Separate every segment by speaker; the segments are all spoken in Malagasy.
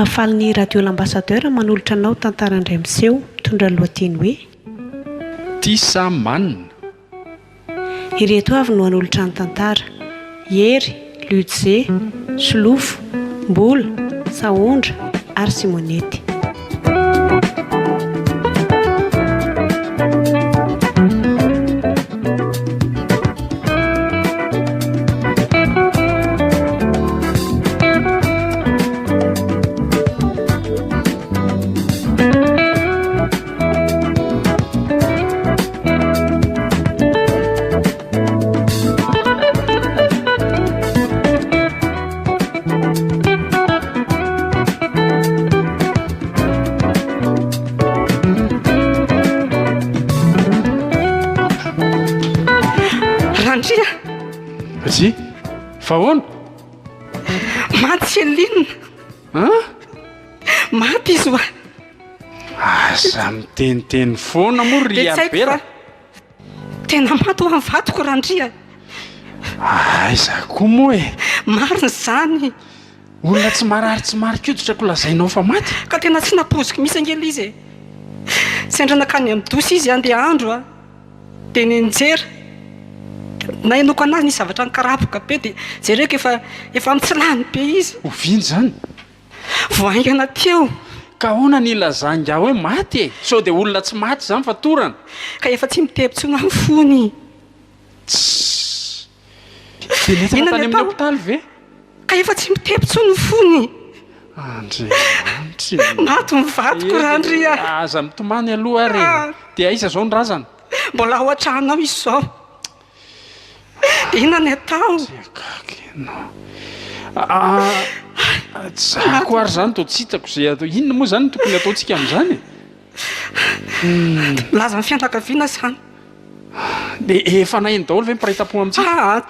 Speaker 1: Mahafaly ny Radio L'Ambassadeur manolotra anao tantara indray miseho mitondra ny lohateny hoe.
Speaker 2: Tia sa manina?
Speaker 1: Ireto avy no hanolotra ny tantara, Hery, Ludze, Solofo, Mbola, Sahondra ary Simonety.
Speaker 3: Randria!
Speaker 2: Azy, fa ahoana?
Speaker 3: Maty Céline!
Speaker 2: Hein?
Speaker 3: Maty izy hoa!
Speaker 2: Aza miteniteny foana moa ry
Speaker 3: Dia tsy haiko
Speaker 2: Albert.
Speaker 3: fa tena maty hoa ny vadiko Randria.
Speaker 2: Aiza koa moa e?
Speaker 3: Marina izany.
Speaker 2: Olona tsy marary tsy mari-koditra ko lazainao fa maty?
Speaker 3: Ka tena tsy nampoiziko mihitsy ange ilay izy e. Sendra nankany amin'ny douche izy handeha handro a. Dia nianjera. Nahenoako anazy nisy zavatra nikarapoka be dia jereko efa efa mitsilany be izy.
Speaker 2: Oviana izany?
Speaker 3: Vao haingana teo.
Speaker 2: Ka ahoana ny ilazan'ingahy hoe maty e? Sao dia olona tsy maty izany fa torana?
Speaker 3: Ka efa tsy mitepo intsony amin'ny fony.
Speaker 2: Tssss. Dia nentina
Speaker 3: Inona
Speaker 2: tany
Speaker 3: ny
Speaker 2: amin'ny
Speaker 3: atao?
Speaker 2: hopitaly ve?
Speaker 3: Ka efa tsy mitepo intsony ny fony.
Speaker 2: Andriamanitra e.
Speaker 3: Maty ny vadiko Randria.
Speaker 2: Aza mitomany aloha ary e. Dia aiza izao ny razana?
Speaker 3: Mbola ao an-trano ao izy izao. Dia inona ny atao?
Speaker 2: Tsy gaga ianao. Ah, za koa ary izany toa tsy hitako izay atao. Inona moa izany no tokony hataontsika amin'izany e?
Speaker 3: Milaza ny fianakaviana izany.
Speaker 2: Dia efa naheno daholo ve ny mpiray tampo amintsika?
Speaker 3: Ah,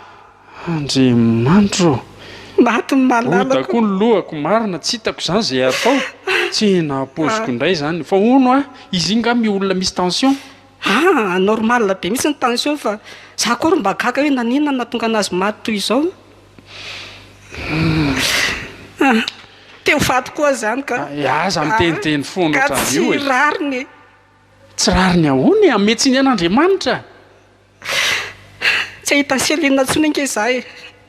Speaker 2: Andriamanitro ô!
Speaker 3: Maty ny malalako.
Speaker 2: Oda koa ny lohako, marina tsy hitako izany izay atao. Tsy nahapoiziko indray izany. Fa hono ah, izy iny nga mi olona misy tension?
Speaker 3: Ah, normal be mihitsy ny tension fa za koa ary mba gaga hoe naninona no nahatonga anazy maty toy izao. Ah, te ho faty koa zany ka.
Speaker 2: Aza miteniteny foana
Speaker 3: Ka tsy
Speaker 2: ohatran'io e.
Speaker 3: rariny e.
Speaker 2: Tsy rariny ahoana e, hanome tsiny an'Andriamanitra.
Speaker 3: Tsy hahita an'i Céline intsony ange za e.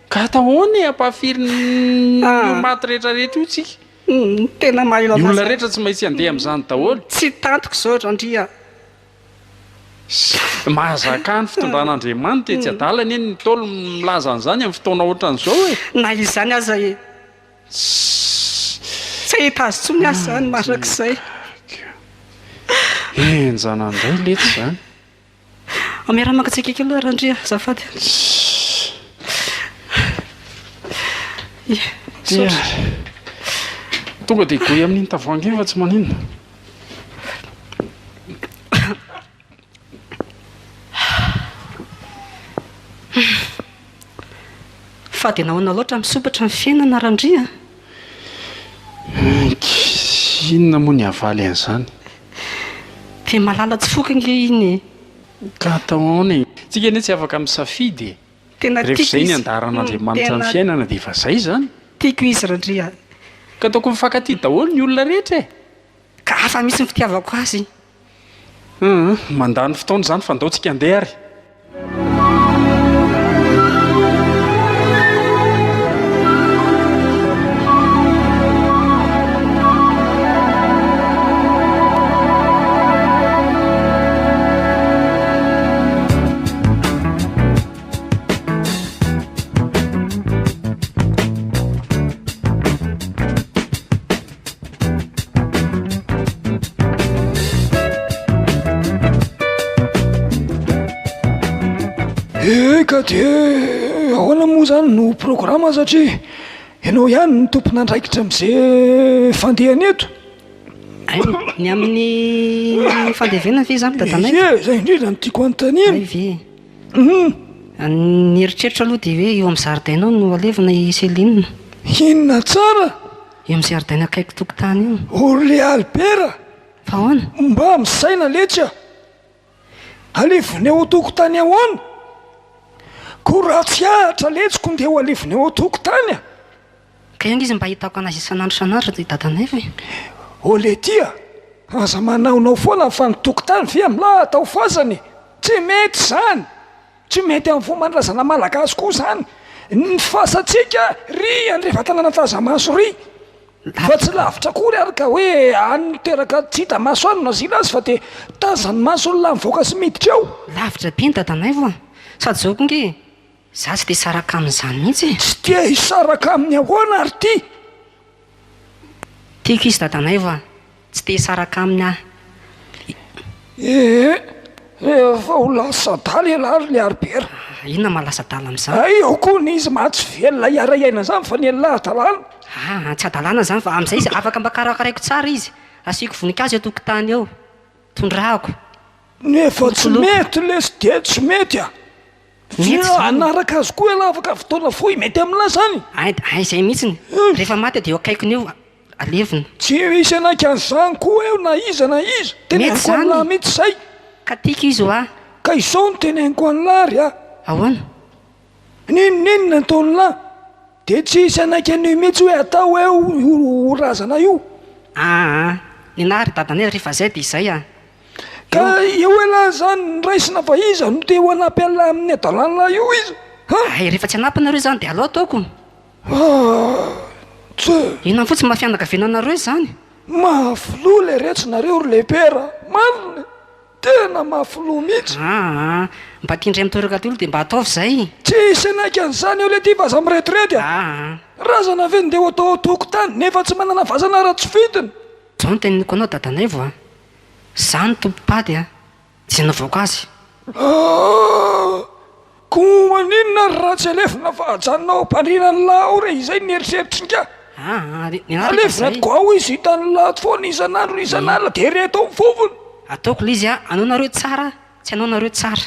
Speaker 2: Ka atao ahoana e, ampahafirin'io maty rehetrarehetra io tsika.
Speaker 3: Tena mahay
Speaker 2: Ny olona
Speaker 3: anazy.
Speaker 2: rehetra tsy maintsy handeha amin'izany daholo.
Speaker 3: Tsy tantiko izao Randria a.
Speaker 2: Mahazaka ny fitondran'Andriamanitra e, tsy adala anie ny Ntaolo milaza an'izany amin'ny fotoana ohatran'izao e.
Speaker 3: Na izany aza e. Tsy hahita azy intsony aho izany mandrakizay.
Speaker 2: Henjana indray letsy izany.
Speaker 3: Omeo rano mangatsiaka kely aloha Randria, azafady.
Speaker 2: Dia tonga dia goy amin'iny tavoahangy iny fa tsy maninona.
Speaker 3: Fa dia nahoana loatra misompatra ny fiainana Randria?
Speaker 2: Inona moa ny havaly an'izany?
Speaker 3: Dia malala tsy foky ange iny e!
Speaker 2: Ka atao ahoana e? Tsika anie tsy afaka misafidy e!
Speaker 3: Tena
Speaker 2: Rehefa
Speaker 3: tiako
Speaker 2: izay ny
Speaker 3: izy.
Speaker 2: andaharan'Andriamanitra ny
Speaker 3: Tena
Speaker 2: fiainana dia efa izay izany.
Speaker 3: tiako izy Randria.
Speaker 2: Ka tokony mifankatia daholo ny olona rehetra e!
Speaker 3: Ka hafa mihitsy ny fitiavako azy.
Speaker 2: Hum, mandany fotoana izany fa ndao tsika handeha ary.
Speaker 4: Eka dia ahoana moa zany no programa satria ianao ihany no tompon'andraikitra amin'izay fandehany eto?
Speaker 3: Hay, ny amin'ny fandevenana ve izany dadanay?
Speaker 4: Ie, izay indrindra no tiako anontaniana.
Speaker 3: Hay ve?
Speaker 4: Hum.
Speaker 3: Ny eritreritro aloha dia hoe eo amin'ny zaridaina ao no alevina i Céline.
Speaker 4: Inona tsara?
Speaker 3: Eo amin'ny zaridaina akaiky tokotany eo.
Speaker 4: O ry Albert!
Speaker 3: Fa ahoana?
Speaker 4: Mba misaina letsy a! Alevina eo an-tokotany ahoana? Koa raha tsy ahatra letsy ko ndeha ho alevina eo an-tokotany a!
Speaker 3: Ka eo ange izy mba ahitako anazy isan'andro isan'andro ry dadanaivo e.
Speaker 4: Ô letia a! Aza manaonao foana fa ny tokotany ve amlah atao fasana e! Tsy mety izany! Tsy mety amin'ny fomban-drazana malagasy koa izany! Ny fasantsika ry andrefatanana tazamaso ry! Fa tsy lavitra akory ary ka hoe any teraka tsy hita maso any no asiana azy fa dia tazan'ny mason'lah mivoaka sy miditra eo!
Speaker 3: Lavitra be ny dadanaivo a! Sady zao koa nge e! Za tsy te hisaraka amin'izany mihitsy e!
Speaker 4: Tsy te hisaraka aminy ahoana ary ty?
Speaker 3: Tiako izy dadanaivo a! Tsy te hisaraka aminy aho.
Speaker 4: Ee, efa ho lasa adala ialahy ry Liaribera.
Speaker 3: Inona maha lasa adala amin'izany?
Speaker 4: Hay eo koa ny izy maha tsy velona hiara-hiaina izany fa ny an'lah hadalana.
Speaker 3: Aa, tsy hadalana izany fa amin'izay izy afaka mba karakaraiko tsara izy. Asiako voninkazo eo an-tokotany eo. Tondrahako.
Speaker 4: Nefa tsy mety lesy dia tsy mety a!
Speaker 3: Mety
Speaker 4: Dia
Speaker 3: izany.
Speaker 4: hanaraka azy koa ialahy afaka fotoana fohy, mety amin'lah izany?
Speaker 3: Hay, hay izay mihitsiny. Rehefa maty aho dia eo akaikiny eo alevina.
Speaker 4: Tsy misy hanaiky an'izany koa eo na iza na iza.
Speaker 3: Mety
Speaker 4: Teneniko
Speaker 3: izany.
Speaker 4: an'lah mihitsy izay.
Speaker 3: Ka tiako izy hoa.
Speaker 4: Ka izao no teneniko an'lah ry a.
Speaker 3: Ahoana?
Speaker 4: N'inon'inona ataon'lah dia tsy hisy hanaiky an'io mihitsy hoe atao eo io razana io.
Speaker 3: Aa, nenaha ry dadanay rehefa izay dia izay a.
Speaker 4: Ka eo elah zany ny raisina fa iza no te ho hanampy anlah amin'ny adalanlah io iza ha?
Speaker 3: Hay rehefa tsy hanampy nareo izany dia aleo ataoko.
Speaker 4: Ah tse.
Speaker 3: Inona fotsiny maha fianakaviana anareo izany?
Speaker 4: Mafy loha le retsy nareo ry lepera a! Marina e! Tena mafy loha mihitsy.
Speaker 3: Aa mba tia indray mitoraka dolo dia mba ataovy izay.
Speaker 4: Tsy hisy hanaiky an'izany eo letia fa aza mirediredy a!
Speaker 3: Aa.
Speaker 4: Razana ve ndeha ho atao ao tokotany nefa tsy manana vazana raha tsy fidiny?
Speaker 3: Zao no teneniko anao dadanaivo a! Za no tompom-pady a! Tsy nanaovako azy.
Speaker 4: Ah! Koa maninona ary raha tsy alevina fa ajanona ao am-pandriana ny lahy ao re izay ny eritreritr'ingahy.
Speaker 3: Ah! Ny anah rehefa
Speaker 4: Alevina
Speaker 3: zay.
Speaker 4: tokoa ao izy hitan'ny lahy foana isan'andro isan'alina dia reto ao ny fofony.
Speaker 3: Ataoko ilay izy a! Anao nareo tsara, tsy anao nareo tsara.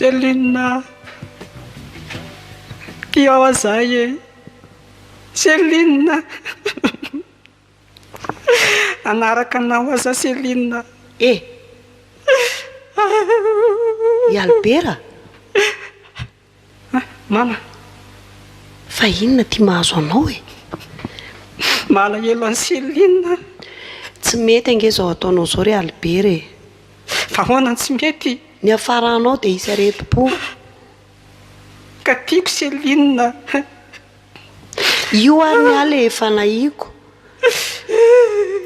Speaker 3: Céline a! Tia aho zay e! Céline a! Hanaraka anao aho za Céline a!
Speaker 1: E! I Albert a!
Speaker 3: Ah, mama.
Speaker 1: Fa inona ity mahazo anao e?
Speaker 3: Malahelo an'i Céline aho.
Speaker 1: Tsy mety ange izao ataonao izao ry Albert e.
Speaker 3: Fa ahoana no tsy mety?
Speaker 1: Ny hafaranao dia hisy aretim-po.
Speaker 3: Ka tiako Céline a.
Speaker 1: Io ary ny ahy ilay efa nahiako.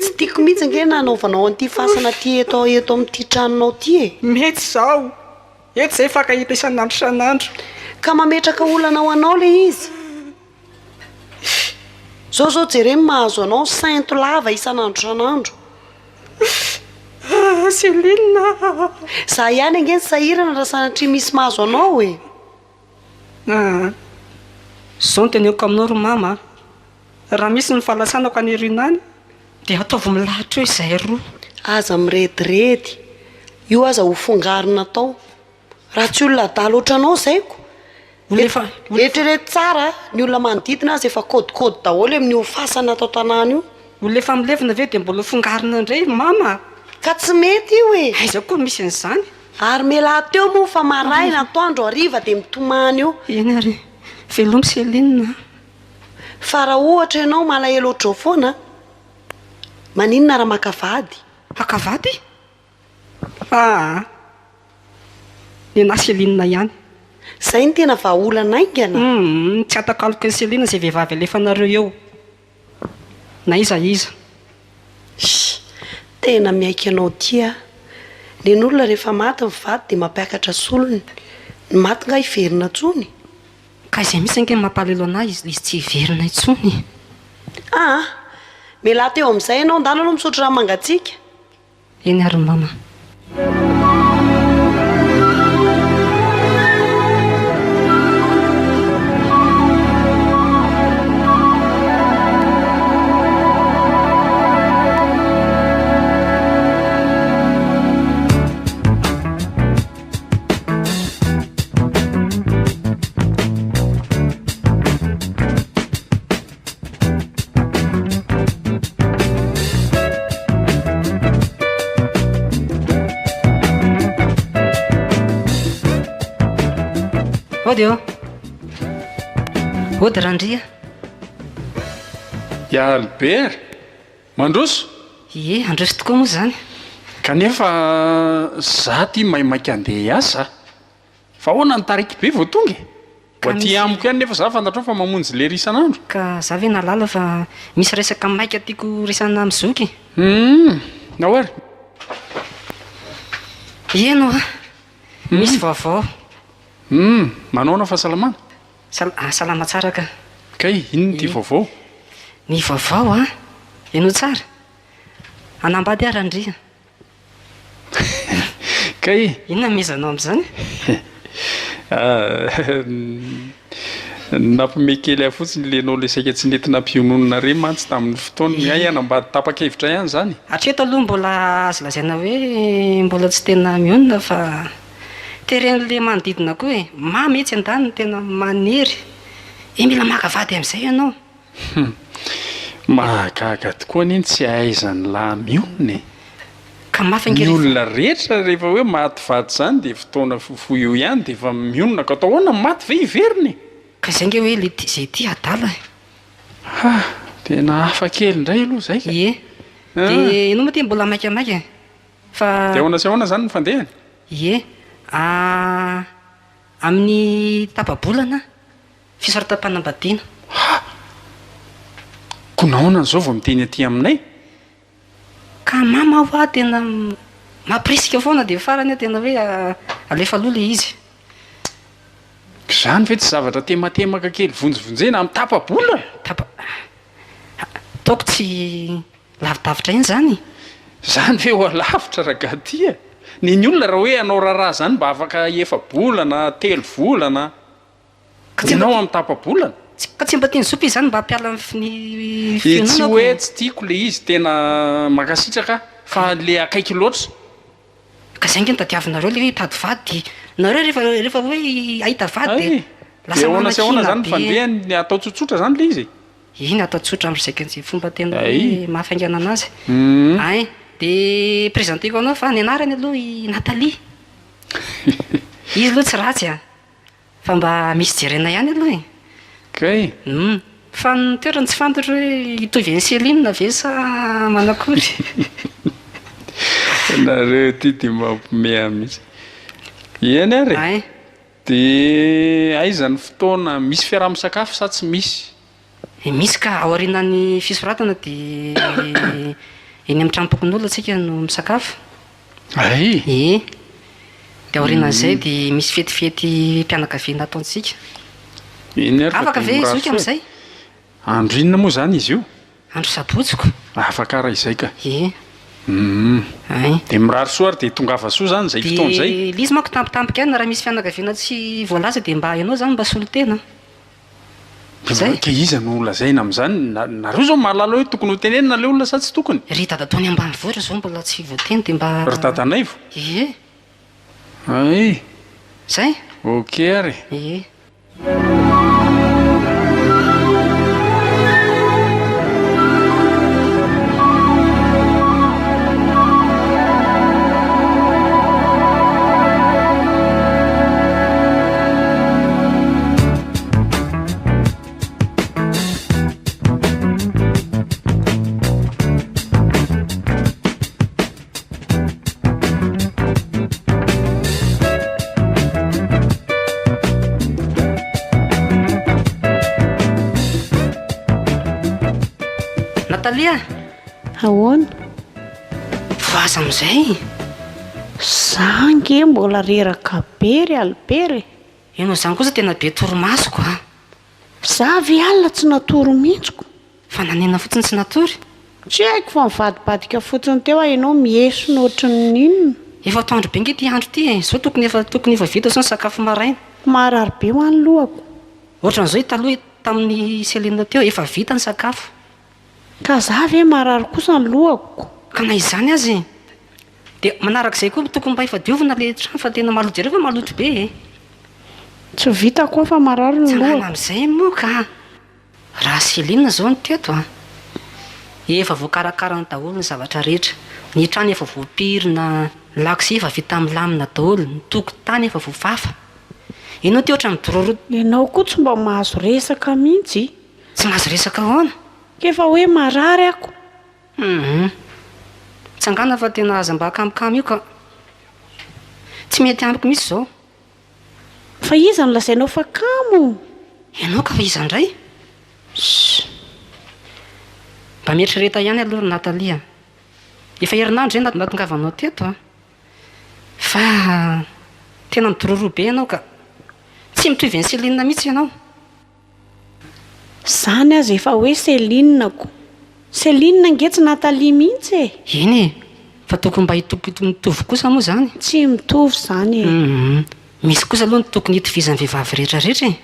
Speaker 1: Tsy tiako mihitsy ange ny nanaovanao an'ity fasana ity eto eto amin'ity tranonao ity e.
Speaker 3: Mety izao. Eto izay hifankahita isan'andro isan'andro.
Speaker 1: Ka mametraka olana ho anao ilay izy. Zao zao jereo ny mahazo anao, sento lava isan'andro isan'andro.
Speaker 3: Ah Céline ah.
Speaker 1: Za ihany ange no sahirana raha sanatria misy mahazo anao e.
Speaker 3: Ah. Zao no teneniko aminao ry mama a. Raha misy ny fahalasanako any aoriana any dia ataovy milahatra eo izahay roa.
Speaker 1: Aza mirediredy. Io aza ho fongarina tao. Raha tsy olona adala ohatranao zaiko. Eritrereto tsara, ny olona manodidina aza efa kôdikôdy daholo amin'io fasana ato an-tanàna io.
Speaker 3: Olona efa milevina ve dia mbola ho fongarina indray ry mama a!
Speaker 1: Ka tsy mety io e!
Speaker 3: Aiza koa no misy an'izany?
Speaker 1: Ary mialà teo moa fa maraina, atoandro, hariva dia mitomany eo.
Speaker 3: Eny ary e! Velomy Céline a!
Speaker 1: Fa raha ohatra ianao malahelo ohatr'izao foana, maninona raha maka vady?
Speaker 3: Haka vady? Aa! Nenaha Céline ihany.
Speaker 1: Zay no tena vahaolana haingana.
Speaker 3: Humm, tsy atakaloko an'i Céline izay vehivavy alefanareo eo. Na iza iza.
Speaker 1: Shh! Tena miaiky anao ity aho. Nen'olona rehefa maty ny vady dia mampiakatra solony. Ny maty nga hiverina intsony?
Speaker 3: Ka izay mihitsy ange no mampalahelo anah izy izy tsy hiverina intsony e.
Speaker 1: Aa! Mialà teo amin'izay ianao, ndana aloha misotro rano mangatsiaka.
Speaker 3: Eny ary mama. Ody ô! Ody Randria!
Speaker 2: I Albert! Mandroso?
Speaker 3: Ie, handroso tokoa moa izany.
Speaker 2: Kanefa za ty maimaika andeha hiasa a! Fa ahoana ny taraiky be vao tonga e? Ho aty amiko ihany nefa za fantatrao fa mamonjy lery isan'andro.
Speaker 3: Ka za ve nahalala fa misy resaka maika tiako resahina amin'i zoky e?
Speaker 2: Humm! Ao ary.
Speaker 3: Eny hoa! Misy vaovao.
Speaker 2: Humm! Manahoana fahasalamana?
Speaker 3: Salama tsara ka.
Speaker 2: Kay, inona ity vaovao?
Speaker 3: Ny vaovao an! Henoy tsara. Hanambady aho Randria.
Speaker 2: Kay!
Speaker 3: Inona no mihezanao amin'izany?
Speaker 2: Nampiomehy kely ahy fotsiny ilay ianao ilay saika tsy nety nampiononina re mantsy tamin'ny fotoana. Ny ahy hanambady tapa-kevitra ihany izany.
Speaker 3: Hatreto aloha mbola azo lazaina hoe mbola tsy tena mionona fa teren'ilay manodidina koa e! Mamy etsy andaniny tena manery e! Mila maka vady amin'izay ianao.
Speaker 2: Hum. Mahagaga tokoa anie ny tsy ahaizan'ny lahy mionona e!
Speaker 3: Ka mafy ange
Speaker 2: Ny
Speaker 3: rehefa.
Speaker 2: olona rehetra rehefa hoe maty vady izany dia fotoana fohifohy eo ihany dia efa mionona ka atao ahoana maty ve hiverina e?
Speaker 3: Ka izay ange hoe le tia izay tia adala e!
Speaker 2: Ha! Tena hafa kely indray aloha izay ka!
Speaker 3: Ie. Dia ianao moa ity mbola maikamaika e! Fa.
Speaker 2: Dia ahoana sy ahoana izany ny fandehany?
Speaker 3: Ie. Amin'ny tapa-bolana Fisoratam-panambadiana.
Speaker 2: Ha! Ko nahoana izao vao miteny aty aminay?
Speaker 3: Ka mama hoa tena mampirisika foana dia farany aho tena hoe alefa aloha ilay izy.
Speaker 2: Izany ve tsy zavatra tematemaka kely vonjivonjena amin'ny tapa-bolana?
Speaker 3: Tapa. Ataoko tsy lavidavitra iny izany e!
Speaker 2: Izany ve ho alavitra ragaha ty e? Ny ny olona raha hoe hanao raharaha izany mba afaka efa-bolana, telo volana.
Speaker 3: Ka tsy mba
Speaker 2: Ianao amin'ny tapa-bolana?
Speaker 3: Ka tsy mba tian'i Zoky izany mba hampiala ny
Speaker 2: Tsy
Speaker 3: fiononako
Speaker 2: hoe
Speaker 3: e.
Speaker 2: tsy tiako le izy, tena mankasitraka aho fa le akaiky loatra.
Speaker 3: Ka zay nge no tadiavinareo le hoe hitady vady, nareo rehefa rehefa hoe hahita vady
Speaker 2: Hay!
Speaker 3: de
Speaker 2: De
Speaker 3: lasa
Speaker 2: ahoana sy ahoana
Speaker 3: manakiana
Speaker 2: zany ny
Speaker 3: be.
Speaker 2: fandehany, atao tsotsotra zany le izy e?
Speaker 3: Iny atao tsotra am'ry zaika an'izay fomba tena
Speaker 2: Hay!
Speaker 3: hoe mahafaingana anazy. Hay! De présenter-ko anao fa ny anarany aloha i Nathalie. Izy aloha tsy ratsy a! Fa mba misy jerena ihany aloha e!
Speaker 2: Kay!
Speaker 3: Humm. Fa ny toerany tsy fantatro hoe hitovy an'i Céline ve sa manakory?
Speaker 2: Nareo ity dia mampiomehy ahy mihitsy. Eny ary e!
Speaker 3: Ay.
Speaker 2: Dia aiza ny fotoana? Misy fiaraha-misakafo sa tsy misy?
Speaker 3: Misy ka, aorianan'ny fisoratana dia eny amin'ny tranom-pokonolona tsika no misakafo.
Speaker 2: Ay!
Speaker 3: Ie. Dia aorianan'izay dia misy fetifety mpianakaviana ataontsika.
Speaker 2: Eny ary fa
Speaker 3: Afaka
Speaker 2: dia
Speaker 3: ve
Speaker 2: mirary
Speaker 3: zoky
Speaker 2: soa e.
Speaker 3: amin'izay?
Speaker 2: Andro inona moa izany izy io?
Speaker 3: Andro sabotsy ko.
Speaker 2: Afaka ara izay ka.
Speaker 3: Ie.
Speaker 2: Humm.
Speaker 3: Ay.
Speaker 2: Dia mirary soa ary dia tongava soa izany izay fotoana izay.
Speaker 3: Dia ilay izy manko tampotampoka ihany raha misy fianakaviana tsy voalaza dia mba ianao izany mba solontena.
Speaker 2: Zay? Ka iza no lazaina amin'izany? Nareo zao mahalala hoe tokony ho tenenina ilay olona sa tsy tokony?
Speaker 3: Ry dadatoa any ambanivohitra zao mbola tsy voateny dia mba.
Speaker 2: Ry dadanaivo?
Speaker 3: Ie.
Speaker 2: Ay.
Speaker 3: Zay?
Speaker 2: Ok ary e.
Speaker 3: Ie. Nathalie a!
Speaker 1: Ahoana?
Speaker 3: Voaza amin'izay?
Speaker 1: Za ange mbola reraka be ry Albert e!
Speaker 3: Ianao izany kosa tena be torimaso ko a!
Speaker 1: Za ve alina tsy natory mihitsy ko!
Speaker 3: Fa nanenina fotsiny tsy natory?
Speaker 1: Tsy haiko fa nivadibadika fotsiny teo aho ianao miesona ohatran'ny inona?
Speaker 3: Efa atoandro be nge ity andro ity e! Zao tokony efa tokony efa vita zao ny sakafo maraina.
Speaker 1: Marary be hoa ny lohako.
Speaker 3: Ohatran'izao i taloha tamin'i Céline teo efa vita ny sakafo.
Speaker 1: Ka za ve marary kosa ny lohako?
Speaker 3: Ka na izany aza e! Dia manarak'izay koa tokony mba efa diovina le trano fa tena maloto jereo fa maloto be e!
Speaker 1: Tsy vitako aho fa marary ny
Speaker 3: Tsangana
Speaker 1: lohako.
Speaker 3: amin'izay moa ka! Raha Céline zao no teto a! Efa voakarakarany daholo ny zavatra rehetra, ny trano efa voapirina, ny lakozia efa vita milamina daholo, ny tokotany efa voafafa. Ianao ity ohatran'ny midororoa.
Speaker 5: Ianao koa tsy mba mahazo resaka mihitsy.
Speaker 3: Tsy mahazo resaka ahoana?
Speaker 5: K'efa hoe marary ako.
Speaker 3: Hum. Mitsangàna fa tena aza mba kamokamo io ka. Tsy mety amiko mihitsy izao.
Speaker 5: Fa iza no lazainao fa kamo?
Speaker 3: Ianao ka fa iza indray? Shh. Mba mieritrereta ihany aloha ry Nathalie a. Efa herinandro izay nahatongavanao teto a. Fa tena midororoa be ianao ka. Tsy mitovy an'i Céline mihitsy ianao.
Speaker 5: Zany aza efa hoe Céline ko. Céline ange tsy Nathalie mihitsy e!
Speaker 3: Eny e! Fa tokony mba hitovy kosa moa izany.
Speaker 5: Tsy mitovy izany e!
Speaker 3: Humm. Misy kosa aloha ny tokony hitovizan'ny vehivavy rehetra rehetra e!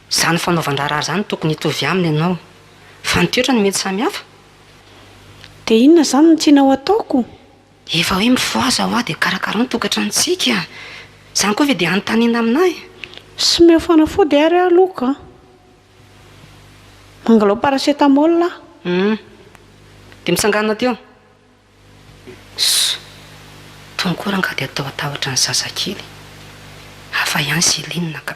Speaker 3: Izany fanaovan-draharaha izany tokony hitovy aminy ianao. Fa ny toetra no mety samy hafa.
Speaker 5: Dia inona izany no tianao ataoko?
Speaker 3: Efa hoe mifohaza hoa dia karakarao ny tokantranontsika. Izany koa ve dia anontaniana amin'ahy?
Speaker 5: Someo fanafody ary aho aloha ka. Mangalao paracetamol aho.
Speaker 3: Hum. Dia mitsangàna teo. Ss. Tony koa rangaha dia atao hatahotra ny zazakely. Hafa ihany Céline ka.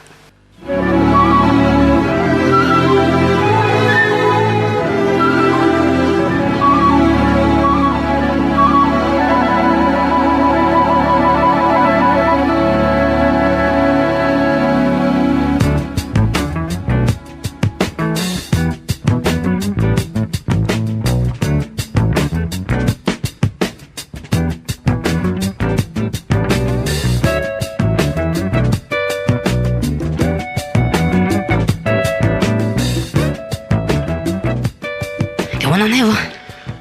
Speaker 3: Dia ahoana anay ô?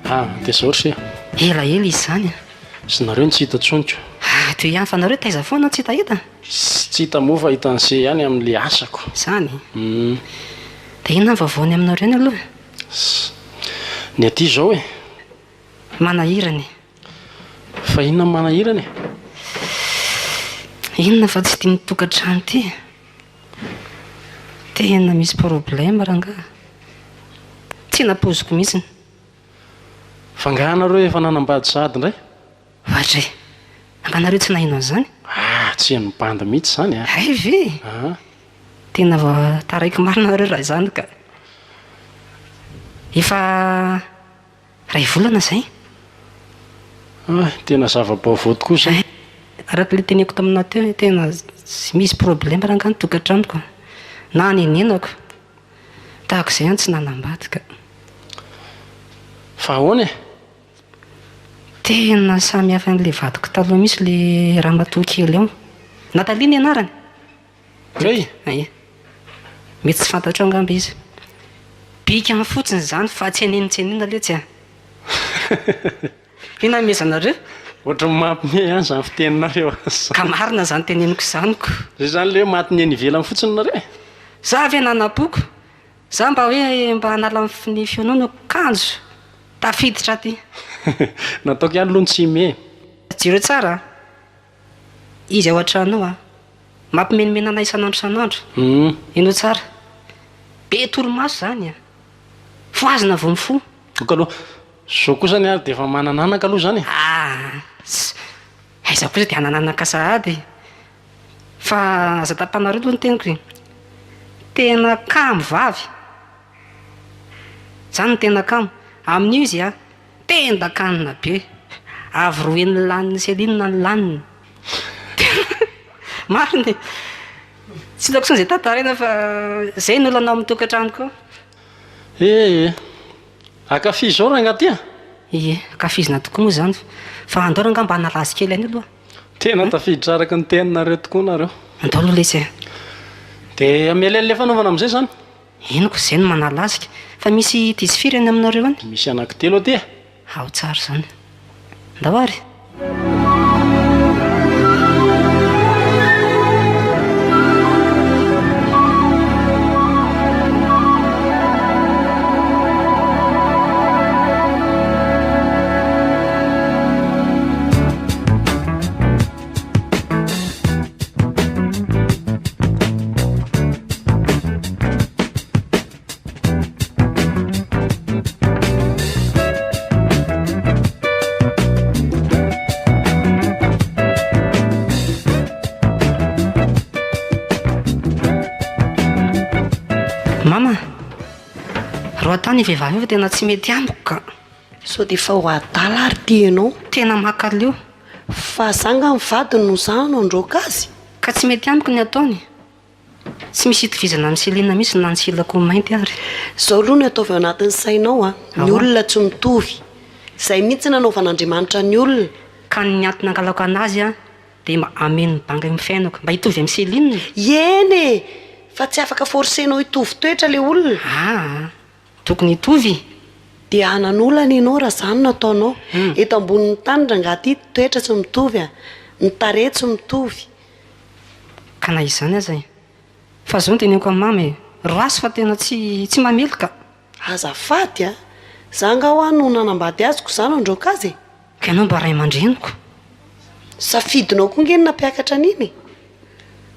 Speaker 6: Ah, dia zao ry se.
Speaker 3: Ela ela izy izany.
Speaker 6: Sy nareo no tsy hita intsony ko.
Speaker 3: Ah, teo ihany fa nareo taiza foana tsy hitahita?
Speaker 6: Tsy hita moa fa hitan'i se ihany amin'ilay asako.
Speaker 3: Izany? Hum. Dia inona ny vaovao ny aminareo any aloha?
Speaker 6: Ny aty izao e.
Speaker 3: Manahirana e.
Speaker 6: Fa inona no manahirana e?
Speaker 3: Inona fa tsy tian'ny tokantrano ity e. Tena misy problème rangaha. Tsy nampoiziko mihitsy.
Speaker 6: Fa angaha nareo efa nanambady sahady indray?
Speaker 3: Oadray! Angaha nareo tsy naheno an'izany?
Speaker 6: Ah, tsy henon'ny bandy mihitsy izany a!
Speaker 3: Hay ve?
Speaker 6: Ah.
Speaker 3: Tena vao taraiky marina nareo raha izany ka. Efa iray volana izay.
Speaker 6: Ah, tena zava-baovao tokoa izay.
Speaker 3: Araka ilay teneniko taminao teo, tena misy problème rangaha ny tokantranoko. Na hanenenako. Tahaka izay aho tsy nanambady ka.
Speaker 6: Fa ahoana e?
Speaker 3: Tena samy hafa an'ilay vadiko taloha mihitsy ilay ramatoa kely ao. Nathalie ny anarany.
Speaker 6: Kay?
Speaker 3: Ie. Mety tsy fantatrao angamba izy. Bikany fotsiny izany fa tsy haninontsy haninona letsy a. Inona anomezanareo?
Speaker 6: Ohatran'ny mampime ihany izany fiteninareo azy izany.
Speaker 3: Ka marina izany teneniko izany ko.
Speaker 6: Zay izany ilay hoe matin'ny eny ivelany fotsiny nareo e?
Speaker 3: Za ve nanam-poko? Za mba hoe mba hanala ny fiononako kanjo tafiditra aty.
Speaker 6: Nataoko ihany aloha ny tsy hime e.
Speaker 3: Jereo tsara a! Izy ao an-trano ao a! Mampimenimena anay isan'andro isan'andro. Henoy tsara. Be torimaso izany a! Fohazina vao mifoha.
Speaker 6: Ok aloha. Zao kosa anie ary dia efa manana anaka aloha izany e!
Speaker 3: Ah! Aiza kosa dia hanana anaka sahady e! Fa aza tapanareo aloha ny teniko e! Tena kamo vavy! Zany no tena kamo. Amin'io izy a, tendan-kanina be. Avy roen'ny lanin'i Céline ny laniny. Tena marina e! Tsy hitako intsony izay tantaraina fa izay no olana ao amin'ny tokantranoko ao.
Speaker 6: Eh eh! Ankafizo ao rangahy ty a!
Speaker 3: Ie, ankafizina tokoa moa izany fa andao rangahy mba hanala azy kely any aloha.
Speaker 6: Tena tafiditra araka ny teninareo tokoa nareo.
Speaker 3: Andao aloha lesy a!
Speaker 6: Dia hamela an'ilay fanaovana amin'izay izany?
Speaker 3: Henoko izay no manala azy ka. Fa misy dizy firy any aminareo any?
Speaker 6: Misy anankitelo aty e!
Speaker 3: Ao tsara izany. Ndao ary! Roahina io vehivavy io fa tena tsy mety amiko ka.
Speaker 1: Sao dia efa ho adala ary ity ianao?
Speaker 3: Tena mankaleo.
Speaker 1: Fa za nga ny vadiny no za no handroaka azy?
Speaker 3: Ka tsy mety amiko ny ataony. Tsy misy itovizana amin'i Céline mihitsy na ny silako mainty ary.
Speaker 1: Zao aloha no ataovy ao anatin'ny sainao a, ny olona tsy mitovy. Zay mihitsy nanaovan'Andriamanitra ny olona.
Speaker 3: Ka ny antony angalako anazy a, dia mba hameno ny banga eo amin'ny fiainako. Mba hitovy amin'i Céline.
Speaker 1: Eny e! Fa tsy afaka forcer-nao hitovy toetra le olona.
Speaker 3: Aa! Tokony hitovy.
Speaker 1: Dia hanan'olana ianao raha zany no ataonao. Eto ambonin'ny tany rangahy ty toetra tsy mitovy a! Ny tarehy tsy mitovy.
Speaker 3: Ka na izany aza e! Fa zao no teneniko an'i mama e! Raso fa tena tsy tsy mamely ka!
Speaker 1: Azafady a! Za nga hoa no nanambady azy ko za no handroaka azy e!
Speaker 3: Ka ianao mba ray aman-dreniko.
Speaker 1: Safidinao koa nge ny nampiakatra an'iny e!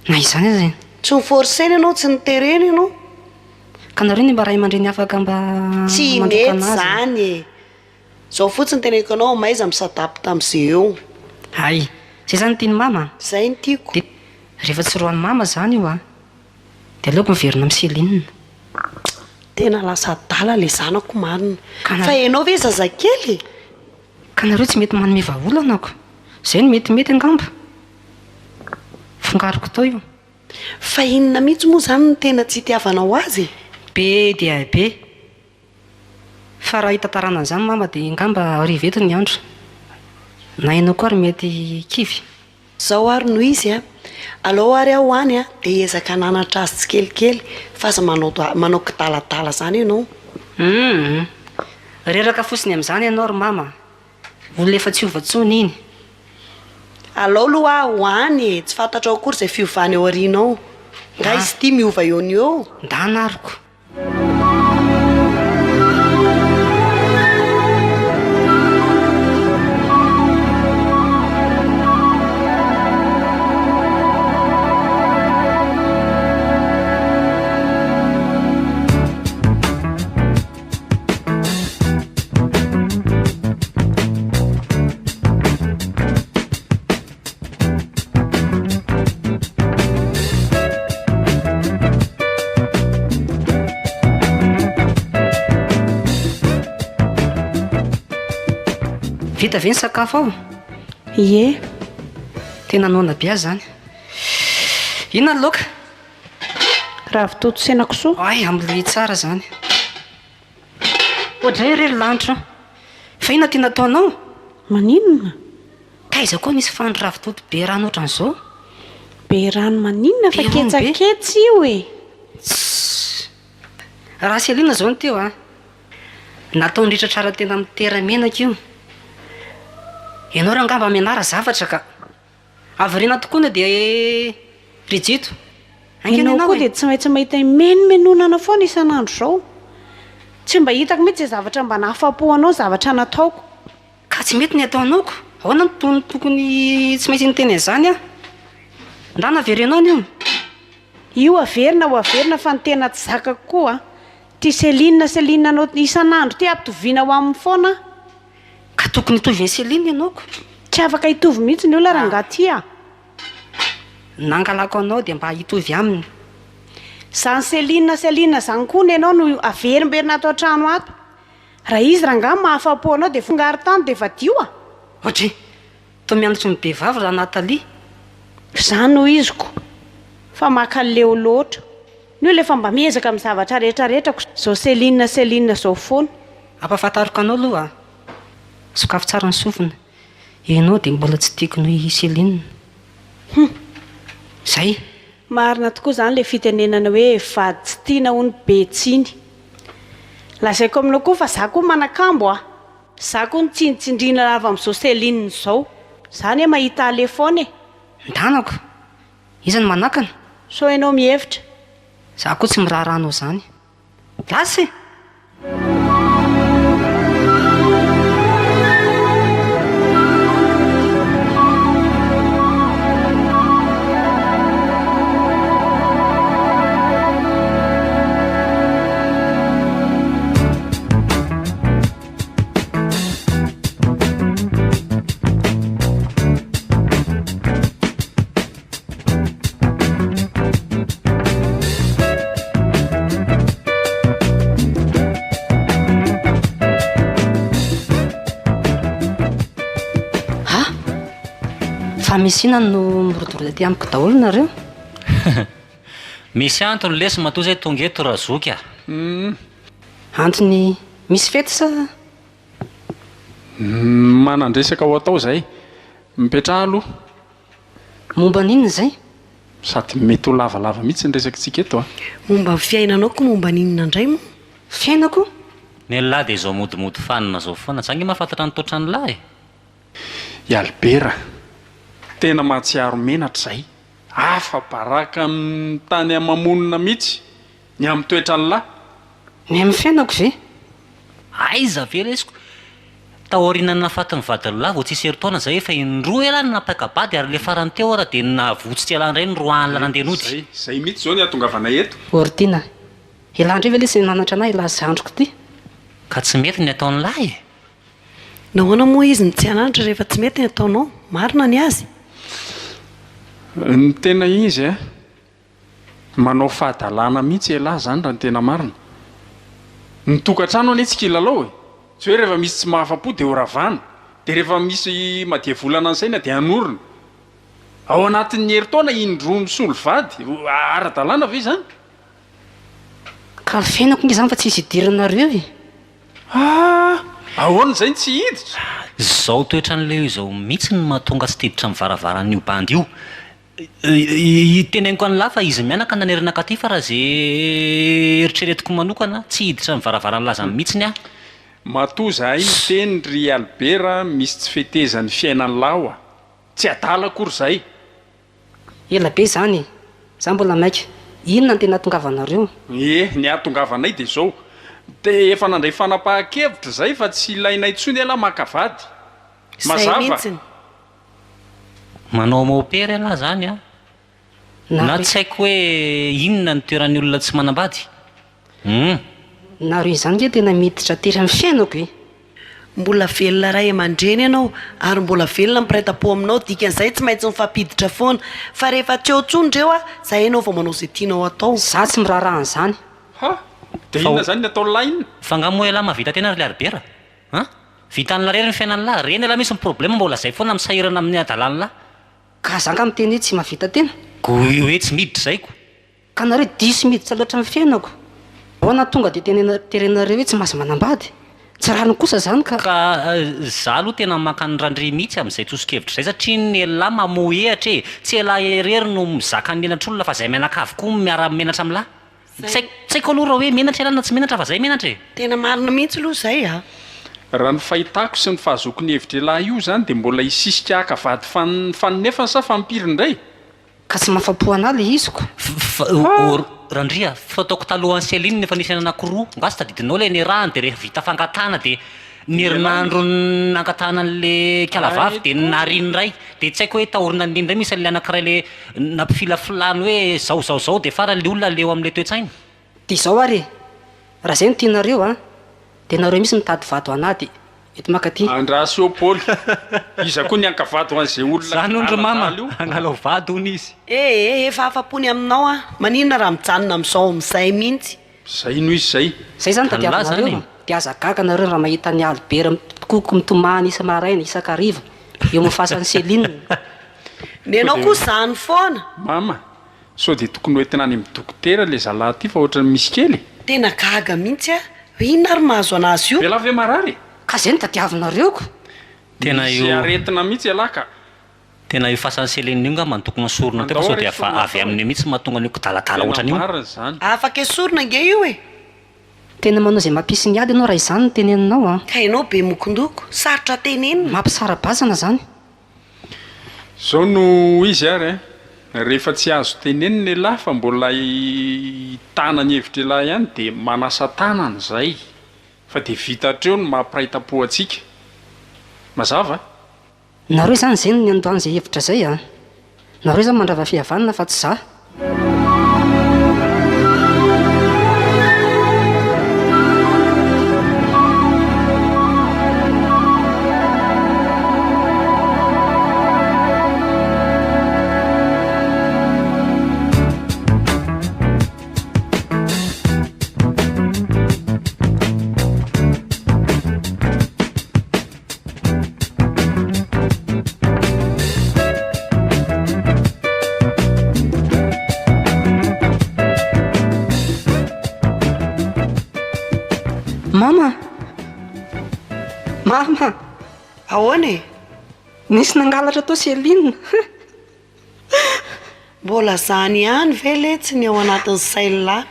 Speaker 3: Na izany aza e!
Speaker 1: Tsy ni-forcer-na ianao, tsy niterena ianao.
Speaker 3: Ka nareo ne mba ray aman-dreny afaka mba
Speaker 1: Tsy
Speaker 3: mandroaka
Speaker 1: mety
Speaker 3: anazy e!
Speaker 1: zany e! Zao fotsiny teneniko anao, mahaiza mi-s'adapte am'ze eo.
Speaker 3: Hay! Zay zany tian'i mama?
Speaker 1: Zay no tiako.
Speaker 3: Dia rehefa tsy roahin'i mama zany io a! Dia aleoko miverina amin'i Céline.
Speaker 1: Tena lasa adala le zanako marina.
Speaker 3: Ka
Speaker 1: Fa ianao ve zazakely e?
Speaker 3: Ka nareo tsy mety manome vahaolana ko. Zay no metimety angamba. Fongariko tao io.
Speaker 1: Fa inona mihitsy moa zany no tena tsy itiavanao azy e?
Speaker 3: Be dia be. Fa raha hitantarana an'izany mama dia angamba hariva eto ny andro. Na ianao koa ary mety kivy.
Speaker 1: Zao ary no izy a! Alao ary aho any a, dia hiezaka hananatra azy tsikelikely fa aza manao manao kidaladala zany ianao.
Speaker 3: Humm! Reraka fotsiny amin'izany ianao ry mama a! Olona efa tsy hiova intsony iny.
Speaker 1: Alao aloha aho ho any e! Tsy fantatrao akory izay fiovana eo aoriana ao. Nga izy ity miova eo no eo?
Speaker 3: Ndana ary ko! Vita ve ny sakafo ao?
Speaker 5: Ie.
Speaker 3: Tena noana be aho izany. Inona ny laoka?
Speaker 5: Ravitoto sy henakisoa.
Speaker 3: Ay, ambolehy tsara izany. Oadray re ry lanitra a! Fa inona ty nataonao?
Speaker 5: Maninona?
Speaker 3: Taiza koa misy fandry ravitoto be rano ohatran'izao?
Speaker 5: Be rano maninona fa
Speaker 3: Be rano be.
Speaker 5: ketsaketsa io e!
Speaker 3: Tssss! Raha Céline zao no teo a! Nataony ritratrara tena mitera-menaka io. Ianao rangaha mba mianara zavatra ka! Havirina tokoa na dia rijito. Haingana
Speaker 5: Ianao
Speaker 3: ianao
Speaker 5: koa
Speaker 3: e.
Speaker 5: dia tsy maintsy mahita imenomenonana foana isan'andro izao. Tsy mba hitako mihitsy izay zavatra mba nahafapo anao ny zavatra nataoko.
Speaker 3: Ka tsy mety ny ataonao ko. Ahoana no tony tokony tsy maintsy niteny an'izany aho? Ndana avereno any io.
Speaker 5: Io averina ho averina fa ny tena tsy zakako koa an. Ity Céline Céline anao isan'andro ity ampitoviana ho aminy foana an.
Speaker 3: Ka tokony hitovy an'i Céline ianao ko.
Speaker 5: Tsy afaka hitovy mihitsy ny olona rangaha ty a!
Speaker 3: Nangalako anao dia mba hitovy aminy.
Speaker 5: Zany Céline Céline zany koa nenao no averimberina ato an-trano ato. Raha izy rangaha mahafapo anao dia fongaro tany dia vadio a!
Speaker 3: Ohatry! Toa mianatry ny behivavy ra Nathalie.
Speaker 5: Zany no iziko fa makaleo loatra. Ny olona efa mba miezaka amin'ny zavatra rehetra rehetra ko zao Céline Céline zao foana.
Speaker 3: Ampahafantariko anao aloha a! Sokafy tsara ny sofina, ianao dia mbola tsy tiako noho i Céline.
Speaker 5: Hum.
Speaker 3: Zay.
Speaker 5: Marina tokoa izany ilay fitenenana hoe vady tsy tiana hono be tsiny. Lazaiko aminao koa fa za koa manakambo a! Za koa nitsindritsindriana lava amin'izao Céline izao. Za anie mahita aleha foana e!
Speaker 3: Ndanako! Iza no manakana?
Speaker 5: Sao ianao mihevitra.
Speaker 3: Za koa tsy miraharaha anao izany. Lasa e! Fa misy inona no mirodorodo aty amiko daholo nareo?
Speaker 7: Misy antony lesy matoa zay tonga eto razoky a!
Speaker 3: Antony misy fety sa?
Speaker 2: Manan-dresaka ho atao zay. Mipetraha aloha.
Speaker 3: Momba ny inona izay?
Speaker 2: Sady mety ho lavalava mihitsy ny resakitsika eto a!
Speaker 1: Momba ny fiainanao ko momba ny inona indray moa?
Speaker 3: Fiainako?
Speaker 7: Ny an'lah dia izao modimody fanina izao foana. Za nge mahafantatra ny toetran'lah e!
Speaker 2: I Albert a! Tena mahatsiaro menatra izay. Afa-baraka amin'ny tany ama-monina mihitsy ny amin'ny toetran'lah.
Speaker 3: Ny amin'ny fiainako ve?
Speaker 7: Aiza ve lesy ko? Taorian'ny nahafaty ny vadin'lah vao tsisy herintaona zay efa indroa elah no nampaka-bady ary le farany teo ara dia navotsitra elah indray noroahan'lah nandeha nody.
Speaker 2: Zay, zay mihitsy zao ny hahatongavanay eto.
Speaker 3: Ortina, elah indray ve lesy nananatra anah elah zandriko ty?
Speaker 7: Ka tsy mety ny ataon'lah e!
Speaker 1: Nahoana moa izy no tsy hananatra rehefa tsy mety ny ataonao? Marina ny azy.
Speaker 2: Ny tena izy a! Manao fahadalana mihitsy elah zany raha ny tena marina. Ny tokantrano anie tsy kilalao e! Tsy hoe rehefa misy tsy mahafa-po dia ho ravana, dia rehefa misy madiavolana ny saina dia hanorina. Ao anatin'ny herintaona indroa misolo vady, ara-dalàna ve izany?
Speaker 3: Ka fiainako nge zany fa tsisy idiranareo e!
Speaker 2: Ah! Ahoana izay no tsy hiditra?
Speaker 7: Zao toetran'ilay io izao mihitsy no mahatonga tsy teditra amin'ny varavaran'io bandy io. Teneniko an'lah fa izy mianaka nanerana nankaty fa raha ze eritreretiko manokana tsy hiditra ny varavaran'lah zany mihitsiny aho.
Speaker 2: Matoa zahay miteny ry Albert a, misy tsy fetezan'ny fiainan'lah oa. Tsy adala akory zahay.
Speaker 3: Ela be zany e! Za mbola maika. Inona no tena hahatongavanareo?
Speaker 2: Ie, ny hahatongavanay dia izao. Dia efa nandray fanapahan-kevitra izay fa tsy ilainay intsony ialahy maka vady.
Speaker 1: Izay
Speaker 2: Mazava.
Speaker 1: mihitsiny.
Speaker 7: Manao maopera ialahy zany an! Na tsy haiko hoe inona ny toeran'ny olona tsy manambady? Humm.
Speaker 3: Nareo izany nge tena miditra tery amin'ny fiainako e!
Speaker 1: Mbola velona ray aman-dreny ianao ary mbola velona ny mpiray tampo aminao dikan'izay tsy maintsy mifampiditra foana fa rehefa tsy eo intsony ireo a zay ianao vao manao izay tianao atao.
Speaker 3: Za tsy miraharaha an'izany.
Speaker 2: Ha! Dia inona izany ny ataon'lah inona?
Speaker 7: Fa nga moa ialahy mahavita tena ry Laribera? An! Vitan'lah irery ny fiainan'lah, reny ialahy misy ny problème mbola zay foana misahirana amin'ny adalan'lah.
Speaker 3: Ka za nga miteny hoe tsy mahavita tena?
Speaker 7: Ko hoe tsy miditra zay ko.
Speaker 3: Ka nareo diso miditra loatra amin'ny fiainako. Ahoana tonga dia tenena terenareo hoe tsy mahazo manambady? Tsy rariny kosa zany ka.
Speaker 7: Ka za aloha tena maka an'i Randria mihitsy amin'izay tsosokevitra izay satria ny elah mamohehatra e! Tsy elah irery no mizaka ny menatr'olona fa zay mianakavy koa miara menatra amin'lah. Tsy haiko tsy haiko aloha raha hoe menatra ialahy na tsy menatra fa zay menatra e!
Speaker 1: Tena marina mihitsy aloha izay a!
Speaker 2: Raha ny fahitako sy ny fahazoako ny hevitr'ialahy io izany dia mbola hisisika haka vady faninefany sa fampiry indray?
Speaker 3: Ka tsy mahafapo anah le izy ko.
Speaker 7: Fa Randria, fataoko talohan'i Céline efa nisy anankiroa, nga tsy tadidinao le niarahany de rehefa vita fangatahana de ny herinandro nangatahana an'le kala vavy de nariany indray, de tsy haiko hoe taorinan'iny indray misy an'le anankiray le nampifilafilany hoe zao zao zao de farany le olona leo am'le toe-tsaina.
Speaker 3: De izao ary e! Raha zay no tianareo an, de nareo mihitsy mitady vady ho anah de eto mankaty.
Speaker 2: Andraso eo Paoly, iza koa ny hankavady ho an'izay olona
Speaker 7: Zany hono ry mama,
Speaker 2: adaladala io?
Speaker 7: hangalao vady hono izy.
Speaker 1: Ee, efa afa-po ny aminao aho, maninona raha mijanona amin'izao amin'izay mihitsy?
Speaker 2: Zay no izy zay.
Speaker 3: Zay zany
Speaker 7: An'lah zany
Speaker 3: tadiavinareo
Speaker 7: e.
Speaker 3: de aza gaga nareo raha mahita an'i Albert mitokoky mitomany isa-maraina, isan-kariva eo amin'ny fasan'i Céline.
Speaker 1: Ny anao koa zany foana.
Speaker 2: Mama, sao dia tokony ho entina any amin'ny dokotera ilay zalahy ity fa ohatran'ny misy kely e.
Speaker 1: Tena gaga mihitsy aho hoe inona ary mahazo anazy io.
Speaker 2: Ialahy ve marary e?
Speaker 3: Ka zay no tadiavinareo ko.
Speaker 7: Tena
Speaker 2: Misy
Speaker 7: io.
Speaker 2: aretina mihitsy ialahy ka.
Speaker 7: Tena io fasan'i Céline io ngamba no tokony hosorina teo fa
Speaker 2: Andao
Speaker 7: sao
Speaker 2: ary
Speaker 7: dia
Speaker 2: esorina
Speaker 7: avy
Speaker 2: tao e.
Speaker 7: amin'io mihitsy mahatonga an'io kidaladala
Speaker 2: Tena
Speaker 7: ohatran'io.
Speaker 2: marina izany.
Speaker 1: Afaka esorina ange io e!
Speaker 3: Tena manao izay mampisy ny ady ianao raha izany no teneninao an!
Speaker 1: Ka ianao be mokondoko, sarotra tenenina.
Speaker 3: Mampisara-bazana izany.
Speaker 2: Izao no izy ary an, rehefa tsy azo tenenina elah fa mbola hitana ny hevitr'elah ihany dia manasa tanana izay fa dia vita hatreo ny maha mpiray tampo antsika. Mazava?
Speaker 3: Nareo izany izay no niandohany izay hevitra izay a! Nareo izany mandrava fihavanana fa tsy za. Mama!
Speaker 1: Ahoana e?
Speaker 3: Nisy nangalatra tao Céline.
Speaker 1: Mbola zany ihany ve letsy ny ao anatin'ny sain'lah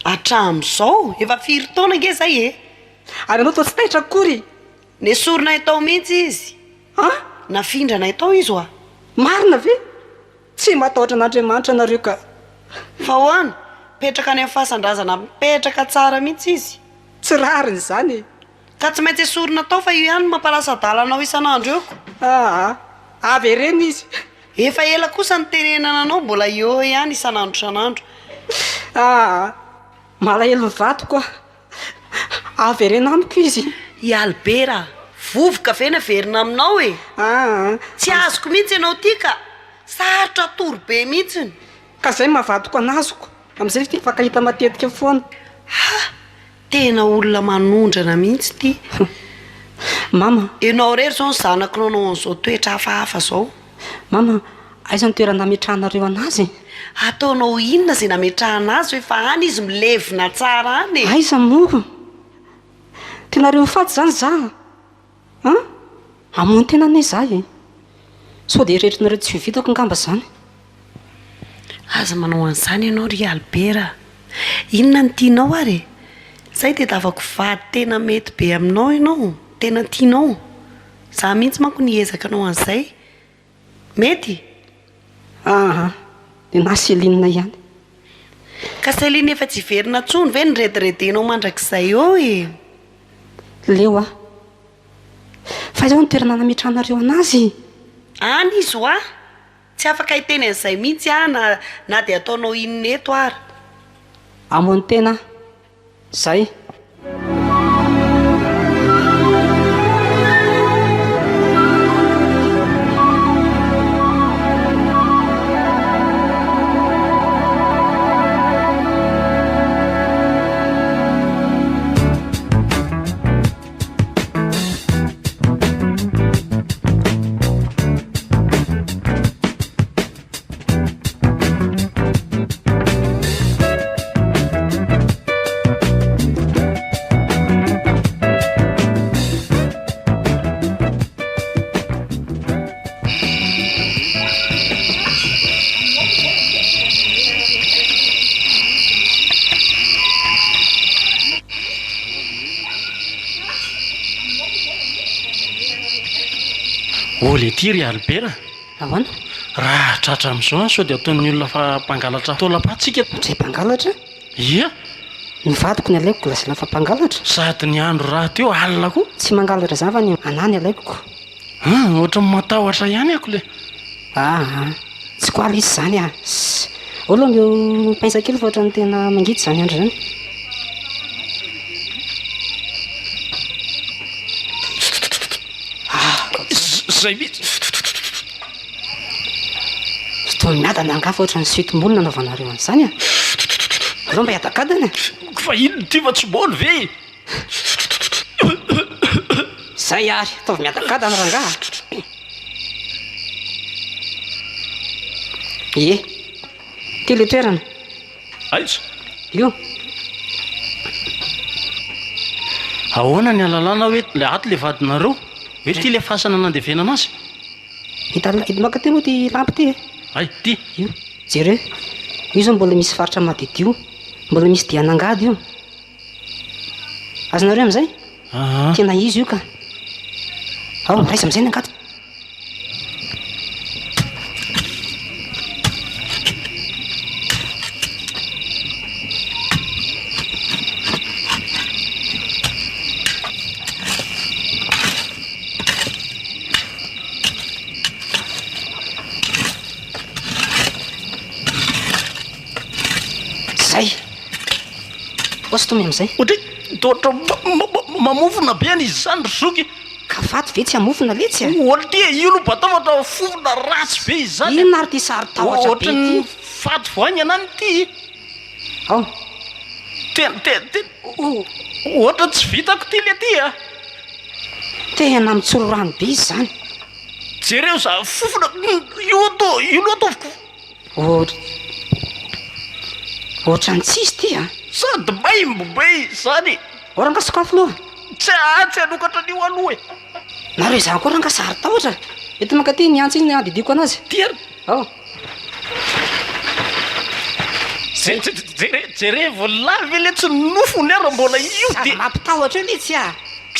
Speaker 1: hatramin'izao? Efa firy taona ange zay e?
Speaker 3: Ary ianao toa tsy taitra akory?
Speaker 1: Nesorinay tao mihitsy izy.
Speaker 3: An?
Speaker 1: Nafindranay tao izy oa.
Speaker 3: Marina ve? Tsy matahotra an'Andriamanitra nareo ka.
Speaker 1: Fa ahoana? Mipetraka any amin'ny fasan-drazana mipetraka tsara mihitsy izy.
Speaker 3: Tsy rariny izany e!
Speaker 1: Ka tsy maintsy esorina tao fa io ihany no mampalasa adala anao isan'andro eo ko.
Speaker 3: Aa! Avereno izy.
Speaker 1: Efa ela kosa nitenenana anao mbola eo ihany isan'andro isan'andro.
Speaker 3: Aa! Malahelo ny vadiko aho. Avereno amiko izy.
Speaker 1: I Albert a! Vovoka ve naverina aminao e?
Speaker 3: Aa!
Speaker 1: Tsy azoko mihitsy ianao ity ka! Sarotra atoro be mihitsiny.
Speaker 3: Ka zay maha vadiko an'azoko. Amin'izay mifankahita matetika foana.
Speaker 1: Ha! Tena olona manondrana mihitsy ity.
Speaker 3: Mama.
Speaker 1: Ianao irery izao ny zanako nanao an'izao toetra hafahafa izao.
Speaker 3: Mama, aiza ny toerana nametrahanareo an'azy e?
Speaker 1: Ataonao inona izay nametrahana azy fa efa any izy milevina tsara any e!
Speaker 3: Aiza moa? Tianareo ho faty izany za an? Hamono tena anie za e! Sao dia eritreretinareo tsy ho vitako angamba izany?
Speaker 1: Aza manao an'izany ianao ry Albert a! Inona no tianao ary e? Zay tedavako vady tena mety be aminao ianao, tena tianao. Za mihitsy manko niezaka hanao an'izay. Mety?
Speaker 3: Aa, nenaha Céline ihany.
Speaker 1: Ka Céline efa tsy hiverina intsony ve ny rediredenao mandrakizay eo e?
Speaker 3: Leo aho. Fa aiza ho'a ny toerana nametrahanareo anazy?
Speaker 1: Any izy ho'a! Tsy afaka hiteny an'izay mihitsy aho na na dia ataonao inona eto ara.
Speaker 3: Hamono tena aho. Zay.
Speaker 6: Oh letia ry Albert a!
Speaker 3: Ahoana?
Speaker 6: Raha tratra amin'izao an, sao dia ataon'ny olona fa mpangalatra taolam-paty tsika.
Speaker 3: Ndry mpangalatra?
Speaker 6: Ia!
Speaker 3: Ny vadiko ny alaiko lazaina fa mpangalatra?
Speaker 6: Sady ny andro rahateo alina koa.
Speaker 3: Tsy mangalatra zany fa ny anah ny alaiko ko.
Speaker 6: An, ohatran'ny matahotra ihany ako le.
Speaker 3: Aa, tsy quoi lesy zany a! Ss, ao aloha omeo pince kely fa ohatran'ny tena mangidy zany andro zany.
Speaker 6: Zay mihitsy.
Speaker 3: Toa miadana angaha fa ohatran'ny suite-moule nanaovanareo an'izany a! Aleo mba hiadakadana e!
Speaker 6: Fa inona ity fa tsy moly ve e?
Speaker 3: Zay ary, ataovy miadakadana rangaha a! Ie, ity ilay toerana.
Speaker 6: Aiza?
Speaker 3: Io.
Speaker 6: Ahoana ny ahalalana hoe le ato le vadinareo? Hoe ity le fasana nandevenana azy?
Speaker 3: Hita hita maka ty aloha ity lampy ity e.
Speaker 6: Ay, ity.
Speaker 3: Io, jereo. Io zao mbola misy faritra madiodio, mbola misy dian'angady io. Azonareo amin'izay? Tena izy io ka. Ao, raiso amin'izay ny angady. Zay. Costume amin'izay.
Speaker 6: Ohatry toa mamofona be an'izy izany ry zoky.
Speaker 3: Ka faty ve tsy hamofona letsy a?
Speaker 6: Ohatry ity e, io aloha mba atao fa fofona ratsy be izy izany.
Speaker 3: Inona ary ity saro-tahotra be ity?
Speaker 6: Ohatry ny faty vao haingana any ity.
Speaker 3: Ao.
Speaker 6: Tena, tena, tena, ohatry ny tsy vitako ity le ty a.
Speaker 3: Tena mitsoro rano be izy izany.
Speaker 6: Jereo za fofona, io atao, io aloha ataoviko.
Speaker 3: Ohatran'ny tsisy ity a!
Speaker 6: Sady maimbo be izany!
Speaker 3: Ao rangahy sokafy loha!
Speaker 6: Tsy tsy hanokatra an'io aloha e!
Speaker 3: Nareo izany koa rangah saro-tahotra e! Ento mankaty ny antsy iny handidiako anazy.
Speaker 6: Ty ary.
Speaker 3: Ao.
Speaker 6: Jere jerevo lahy ve letsy ny nofony ary mbola io de.
Speaker 3: Zava-mampitahotra io letsy a!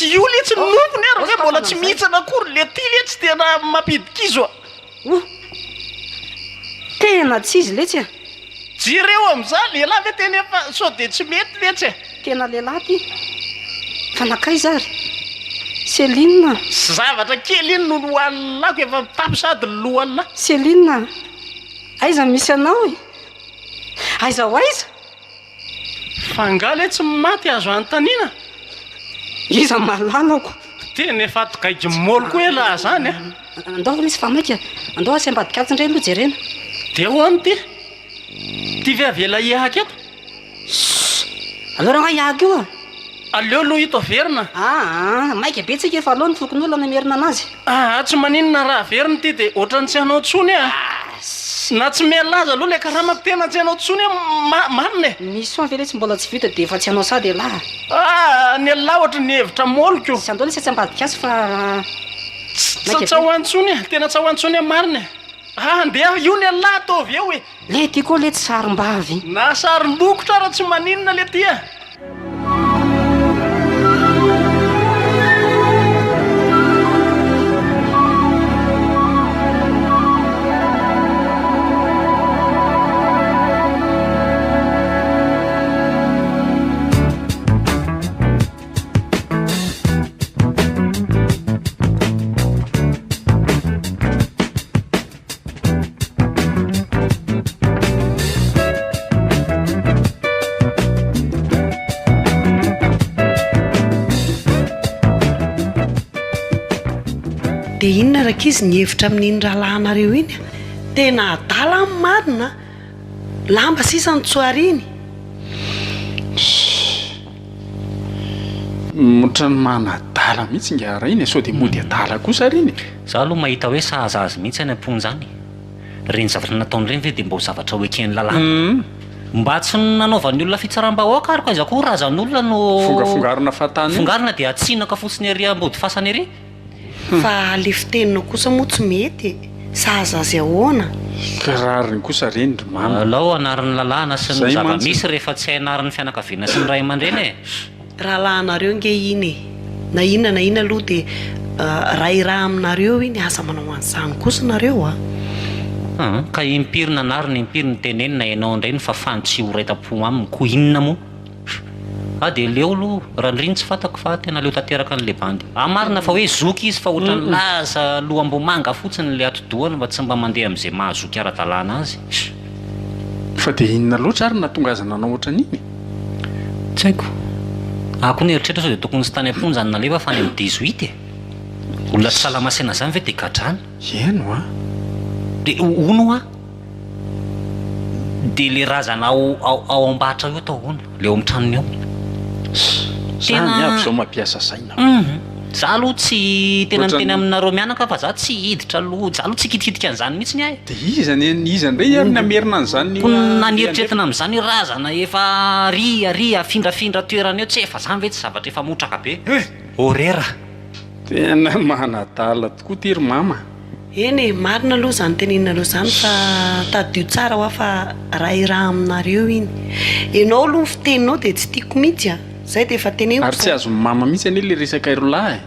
Speaker 6: Io letsy ny nofony ary ve mbola tsy mihintsana akory le ty letsy tena mampidi-kizo a!
Speaker 3: O! Tena tsy izy letsy a!
Speaker 6: Jereo amin'izany, lehilahy ve tena efa sao dia tsy mety letsy e!
Speaker 3: Tena lehilahy ty! Fa nankaiza ary? Céline a!
Speaker 6: Zavatra kely iny no nohanin'lako efa mitapy sady ny lohan'la.
Speaker 3: Céline a! Aiza misy anao e? Aiza ho aiza?
Speaker 6: Fa nga letsy maty azo anontaniana?
Speaker 3: Iza malalako?
Speaker 6: Tena efa ato gaigy môly koa elah zany a!
Speaker 3: Andao lesy fa maika, andao atsy ambadika atsy indray aloha jerena.
Speaker 6: Dia ahoana ity? Ity ve avela hiahaka eto?
Speaker 3: Sss! Aleo rangahy hiahaka io a!
Speaker 6: Aleo aloha ito averina.
Speaker 3: Aa, maika be tsika efa aleo ny fokonolona namerina anazy.
Speaker 6: Aa, tsy maninona raha averina ity dia ohatran'ny tsy hanao intsony a! Na tsy miala aza aloha ilay karamako tena tsy hanao intsony aho marina e!
Speaker 3: Mission ve letsy mbola tsy vita dia efa tsy hanao sady elah?
Speaker 6: Aa, ny an'lah ohatry ny hevitra môliko.
Speaker 3: Tsy andao lesy atsy ambadika atsy fa
Speaker 6: maika be. Tsy ho any intsony e, tena tsy ho any intsony aho marina e! Aa, andeha io ny an'lah ataovy eo e!
Speaker 3: Le ty koa letsy sarim-bavy.
Speaker 6: Na sarin-dokotra ara tsy maninona le ty a!
Speaker 1: Dia inona rankizy ny hevitra amin'iny rahalahinareo iny a? Tena adala ny marina a! Lamba sisa no tsoariny.
Speaker 2: Ohatran'ny manadala mihitsy ingahy Rainy e, sao dia mody adala kosa ary iny e?
Speaker 7: Za aloha mahita hoe sahaza azy mihitsy any am-ponja any. Ireny zavatra nataony ireny ve dia mba ho zavatra ho eken'ny lalàna? Mba tsy nanaovan'ny olona fitsaram-bahoaka ary ko aiza koa razan'olona no
Speaker 2: Fongafongarina fahatany eo.
Speaker 7: Fongarina dia atsinaka fotsiny ery ambody fasana ery.
Speaker 1: Fa le fiteninao kosa moa tsy mety e! Sahaza azy ahoana?
Speaker 2: Ka rariny kosa reny ry mama.
Speaker 7: Alao anarin'ny lalàna sy ny
Speaker 2: Zay mantsy.
Speaker 7: zava-misy rehefa tsy hainarin'ny fianakaviana sy ny ray aman-dreny e!
Speaker 1: Rahalahinareo nge iny e! Na inona na inona aloha dia ray ra aminareo iny, aza manao an'izany kosa nareo a!
Speaker 7: Hum, ka impiry nanarina impiry nitenenina ianao indray no fafany tsy ho raita-po aminy koa inona moa? Ah dia leo aloha Randria tsy fantako fa tena leo tanteraka an'le bandy. Ah marina fa hoe zoky izy fa ohatran'ny lasa loham-bomanga fotsiny le atidohany fa tsy mba mandeha amin'izay maha zoky ara-dalàna azy.
Speaker 2: Fa dia inona loatra ary nahatonga azy nanao ohatran'iny e?
Speaker 7: Tsy haiko. Aho koa nieritreritra sao dia tokony tsy tany am-ponja no nalefa fa any amin'ny dix-huit e! Olona tsy salama saina zany ve dia gadrana?
Speaker 2: Eny hoa.
Speaker 7: Dia hono hoa. Dia le razana ao ao ao ambatra eo atao ahoana? Le ao amin'ny tranony ao.
Speaker 2: Zany avy zao mampiasa saina.
Speaker 7: Hum. Za aloha tsy tena miteny aminareo mianaka fa za tsy hiditra aloha, za aloha tsy hikitikitika an'izany mihitsy ny ahy.
Speaker 2: Dia iza ny iza indray ary ny hamerina an'izany
Speaker 7: Ko na ny eritreretina amin'izany hoe razana efa ary ary afindrafindra toerana eo tsy efa zany ve tsy zavatra efa motraka be. Horera.
Speaker 2: Tena manadala tokoa ty ry mama.
Speaker 1: Eny e, marina aloha izany teneninareo izany fa tadidio tsara hoa fa ray ra aminareo iny. Enao aloha ny fiteninao dia tsy tiako mihitsy a! Zay dia efa teneniko
Speaker 2: Ary tsy
Speaker 1: zay.
Speaker 2: azon'i mama mihitsy anie le resaka irolahy e!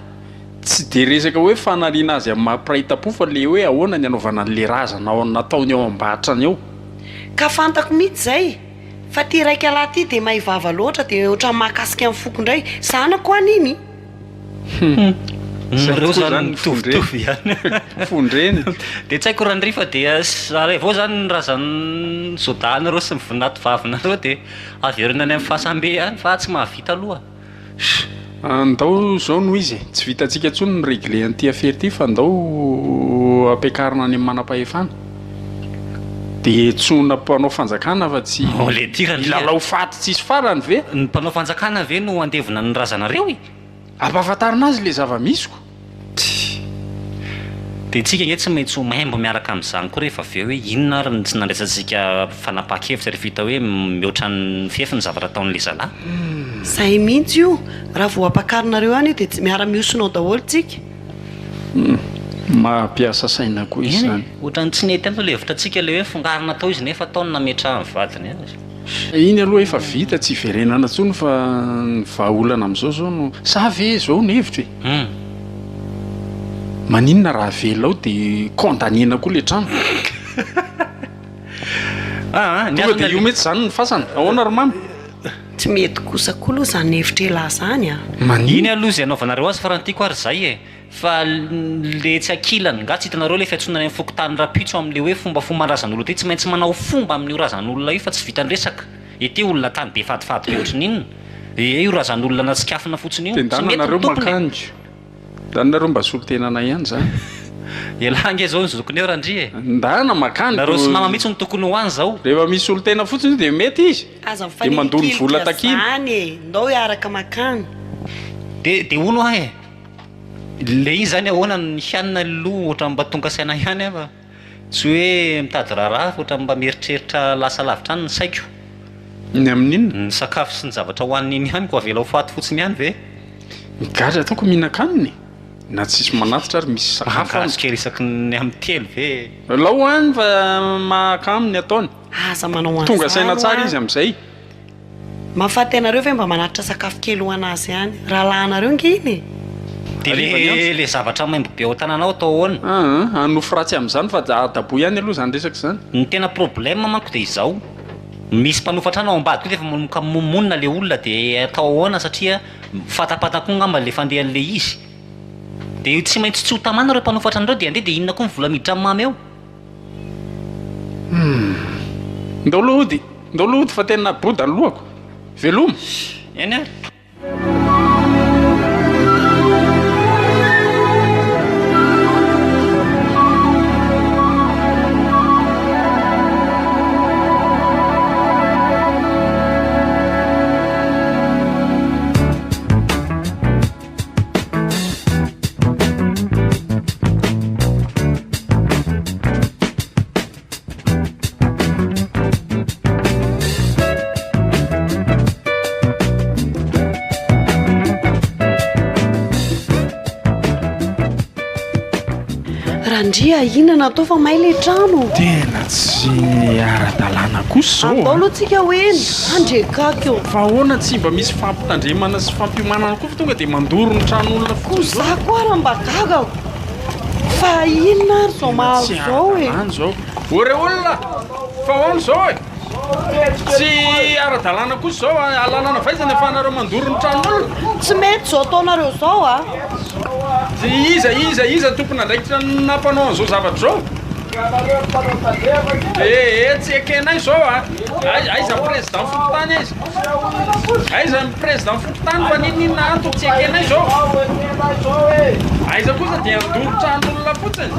Speaker 2: Tsy dia resaka hoe fanariana azy amin'ny maha mpiray tampo fa le hoe ahoana ny anaovana an'le razana ao nataony ao ambatrany ao.
Speaker 1: Ka fantako mihitsy izay fa ty raika lahy ty dia mahay vava loatra dia ohatran'ny mahakasika ny foko indray. Zanako an iny.
Speaker 2: Hum. Zay
Speaker 7: Nareo
Speaker 2: tokoa
Speaker 7: zany
Speaker 2: zany ny fon-dreny.
Speaker 7: mitovitovy ihany.
Speaker 2: Fon-dreny.
Speaker 7: Dia tsy haiko Randria fa dia alaivo zany ny razan'ny zodahinareo sy ny vinatovavinareo dia averina any amin'ny fasambe any fa tsy mahavita aloha.
Speaker 2: Andao zao no izy e, tsy vitantsika intsony ny mi-regler an'ity afera ity fa andao ampiakarina any amin'ny manam-pahefana. Dia antsoina mpanao fanjakana fa tsy
Speaker 7: Oh le ty Randria.
Speaker 2: hilalao faty tsisy farany ve?
Speaker 7: Ny mpanao fanjakana ve no handevina ny razanareo e?
Speaker 2: Ampahafantarina azy le zava-misy ko.
Speaker 7: Tsia. Dia tsika ange tsy maintsy ho maimbo miaraka amin'izany koa rehefa avy eo hoe inona ary no tsy nandraisantsika fanapahan-kevitra rehefa hita hoe mihoatra ny fefy ny zavatra ataon'ilay zalahy.
Speaker 1: Zay mihitsy io, raha vao ampakarinareo any io dia tsy miara-mihosona ao daholo tsika.
Speaker 2: Humm, mampiasa saina koa izy
Speaker 7: Eny e,
Speaker 2: zany.
Speaker 7: ohatran'ny tsy nety aloha ilay hevitra antsika ilay hoe fongarina tao izy nefa tao no nametrahan'ny vadiny azy.
Speaker 2: Iny aloha efa vita tsy hiverenana intsony fa ny vahaolana amin'izao zao no, sa ve zao ny hevitro e?
Speaker 7: Humm.
Speaker 2: Maninona raha avela ao dia condamner-na koa ilay trano?
Speaker 7: Aa, ny
Speaker 2: Tonga
Speaker 7: azy
Speaker 2: dia io mihitsy izany ny fasana. Ahoana ry Mamy?
Speaker 1: Tsy mety kosa koa aloha izany hevitra elah izany a!
Speaker 2: Maninona?
Speaker 7: Iny aloha izay anaovanareo azy fa raha ny tiako ary izay e! Fa le etsy ankilany nga tsy hitanareo le fiantsoana any amin'ny fokontany rapitso amin'le hoe fombafomba razan'olona ity tsy maintsy manao fomba amin'io razan'olona io fa tsy vitan'ny resaka ety olona tany be fadifady be ohatry ny inona ee io razan'olona natsikafona fotsiny io
Speaker 2: Dia
Speaker 7: tsy
Speaker 2: ndana
Speaker 7: mety ny
Speaker 2: nareo
Speaker 7: tompony e.
Speaker 2: mankany. Ndana nareo mba solontenanay ihany zany.
Speaker 7: Elah ange zao ny zokiny eo Randria e.
Speaker 2: Ndana mankany.
Speaker 7: Nareo sy mama mihitsy no tokony ho any zao.
Speaker 2: Rehefa misy solontena fotsiny io dia mety izy.
Speaker 1: Aza
Speaker 2: Dia mandoa ny vola
Speaker 1: mifanelikilika
Speaker 2: takiana.
Speaker 1: zany e! Ndao hiaraka makany.
Speaker 7: De de hono hoa e! Le izy zany ahoana ny hianina aloha ohatran'ny mba tonga saina ihany aho fa tsy hoe mitady raharaha fa ohatran'ny mba mieritreritra lasa lavitra any ny saiko.
Speaker 2: Ny amin'inona?
Speaker 7: Ny sakafo sy ny zavatra hohanina iny ihany ko avela ho faty fotsiny ihany ve?
Speaker 2: Ny gadra ataoko mihinan-kanina e! Na tsisy manatitra ary misy sakafo any.
Speaker 7: Mangahazo kely isaky ny amin'ny telo ve?
Speaker 2: Alao any fa mahakamo ny ataony.
Speaker 1: Aza manao an'izany
Speaker 2: Tonga saina tsara
Speaker 1: hoa.
Speaker 2: izy amin'izay.
Speaker 1: Mahafaty anareo ve mba manatitra sakafo kely ho an'azy ihany? Rahalahinareo nge iny e!
Speaker 7: Dia
Speaker 2: Hariva ny andro.
Speaker 7: le zavatra maimbo be ao an-tanana ao atao ahoana?
Speaker 2: Aa, hanofy ratsy amin'izany fa adaboy ihany aloha izany resaka izany.
Speaker 7: Ny tena problème manko dia izao, misy mpanofa trano ao ambadika ao dia efa manomboka mimonina le olona dia atao ahoana satria fatapatany koa angamba le fandehan'le izy. Dia tsy maintsy tsy ho tamana ireo mpanofa trano ireo dia andeha dia inona koa ny vola miditra amin'ny mamy eo?
Speaker 2: Humm. Ndao aloha hody, ndao aloha hody fa tena boda ny lohako. Veloma.
Speaker 7: Eny ary.
Speaker 1: Randria, inona no atao fa may ilay trano?
Speaker 2: Tena tsy ara-dalàna kosa izao
Speaker 1: Andao
Speaker 2: a!
Speaker 1: aloha tsika ho eny, andrekako eo.
Speaker 2: Fa ahoana tsy mba misy fampitandremana sy fampiomanana koa fa tonga dia mandoro ny tran'olona
Speaker 1: Ko
Speaker 2: fotsiny izao?
Speaker 1: za koa ary mba gaga ko! Fa inona ary izao
Speaker 2: Tena
Speaker 1: mahazo
Speaker 2: tsy
Speaker 1: izao e?
Speaker 2: ara-dalàna izao. Ô re olona! Fa ahoana izao e? Tsy ara-dalàna kosa izao a! Alanana avy aiza ny afahanareo mandoro ny tran'olona?
Speaker 1: Tsy mety izao ataonareo izao a!
Speaker 2: Tsy iza iza iza tompon'andraikitra nampanao an'izao zavatra izao? Ee tsy ekenay izao a! Aiza ny président fokontany aiza? Aiza ny président fokontany fa n'inon'inona antony tsy ekenay izao? Aiza kosa dia handoro tran'olona fotsiny?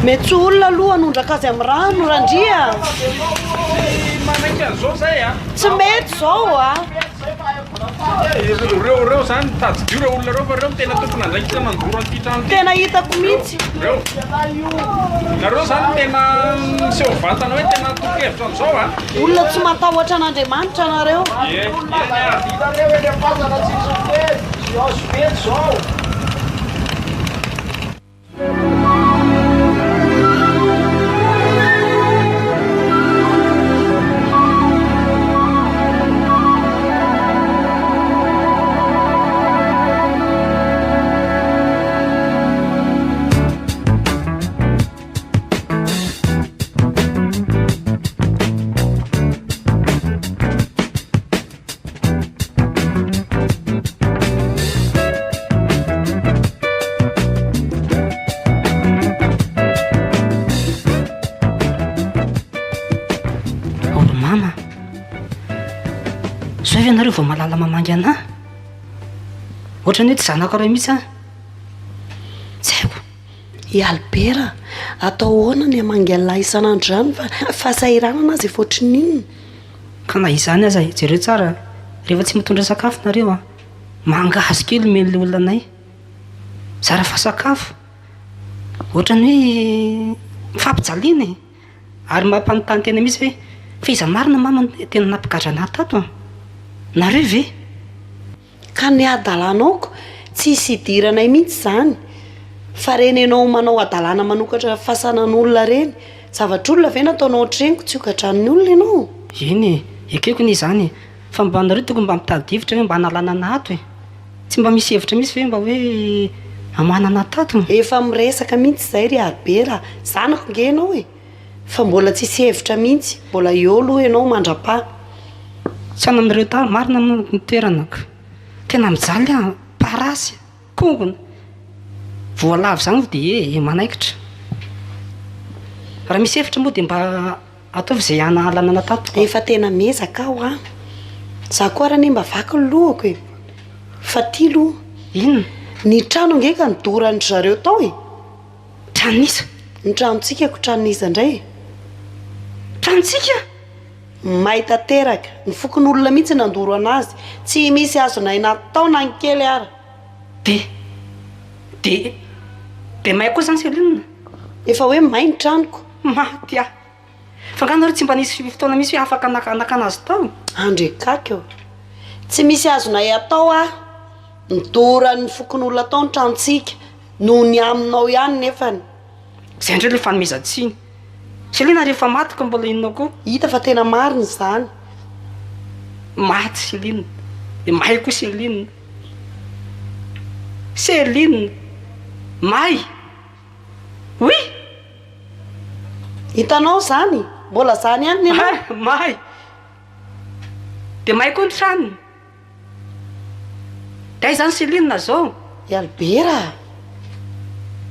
Speaker 1: Mety tsy olona aloha hanondraka azy amin'ny rano Randria a!
Speaker 2: Tsy manaiky an'izao zay a!
Speaker 1: Tsy mety izao a!
Speaker 2: Ireo ireo zany tadidio ireo olona ireo fa ireo no tena tompon'andraikitra nandoro an'ity trano ity.
Speaker 1: Tena hitako mihitsy.
Speaker 2: Ireo. Nareo zany tena miseho vatana hoe tena tompon-kevitra amin'izao a.
Speaker 1: Olona tsy matahotra an'Andriamanitra nareo.
Speaker 2: Ie, eny ary.
Speaker 3: Ao ry mama a! Zao ve ianareo vao mahalala mamangy anah? Ohatran'ny hoe tsy zanakareo mihitsy aho. Tsy haiko.
Speaker 1: I Albert a! Atao ahoana ny hamangy an'lah isan'andro izany fa fahasahiranana aza efa ohatran'ny inona?
Speaker 3: Ka na izany aza e, jereo tsara a, rehefa tsy mitondra sakafo nareo a, mangahazo kely omen'ilay olona anay, zara fa sakafo, ohatran'ny hoe mifampijaliana e, ary mampanontany tena mihitsy hoe fa iza marina mama no tena nampigadra anah tato a? Nareo ve?
Speaker 1: Ka ny hadalanao ko tsisy idiranay mihitsy izany fa reny enao manao hadalana manokatra fasanan'olona reny, zavatr'olona ve nataonao ohatr'ireny ko tsy hokatran'ny olona enao?
Speaker 3: Eny e, ekeko anie izany e, fa mba nareo tokony mba mitady hevitra hoe mba hanalana anah ato e, tsy mba misy hevitra mihitsy ve mba hoe hamahana anah tato?
Speaker 1: Efa miresaka mihitsy izay ry Albert a, zanako nge enao e. Fa mbola tsisy hevitra mihitsy, mbola eo aloha ianao mandra-pa.
Speaker 3: Tsy any amin'ireo tany marina moa ny toerana ka. Tena mijaly aho, parasy, kongona, voalavo izany dia eh eh manaikitra. Raha misy hevitra moa dia mba ataovy izay hanalanana tato ka.
Speaker 1: Efa tena miezaka aho an! Za koa ary anie mba vaky ny lohako e! Fa ty aloha.
Speaker 3: Inona?
Speaker 1: Ny trano ange ka nodoran-dry zareo tao e!
Speaker 3: Tranon'iza?
Speaker 1: Ny tranontsika ko tranon'iza indray e?
Speaker 3: Tranontsika?
Speaker 1: May tanteraka. Ny fokonolona mihitsy nandoro anazy. Tsy misy azonay natao na ny kely ara.
Speaker 3: De, de, de may koa izany Céline?
Speaker 1: Efa hoe may ny tranoko.
Speaker 3: Maty aho. Fa angaha nareo tsy mba nisy fotoana mihitsy hoe afaka naka, nakana azy tao?
Speaker 1: Andrekaky ô. Tsy misy azonay atao ah. Nodoran'ny fokonolona tao ny tranontsika. Noho ny aminao ihany nefany.
Speaker 3: Zay ndray le fanomezan-tsiny. Selina rehefa maty ka mbola inona koa?
Speaker 1: Hita fa tena marina izany.
Speaker 3: Maty Selina. De may koa Selina. Selina. May. Oui.
Speaker 1: Hitanao izany? Mbola izany ihany ny anao?
Speaker 3: May. De may koa ny tranony. Dia aiza any Céline zao?
Speaker 1: I Albert a!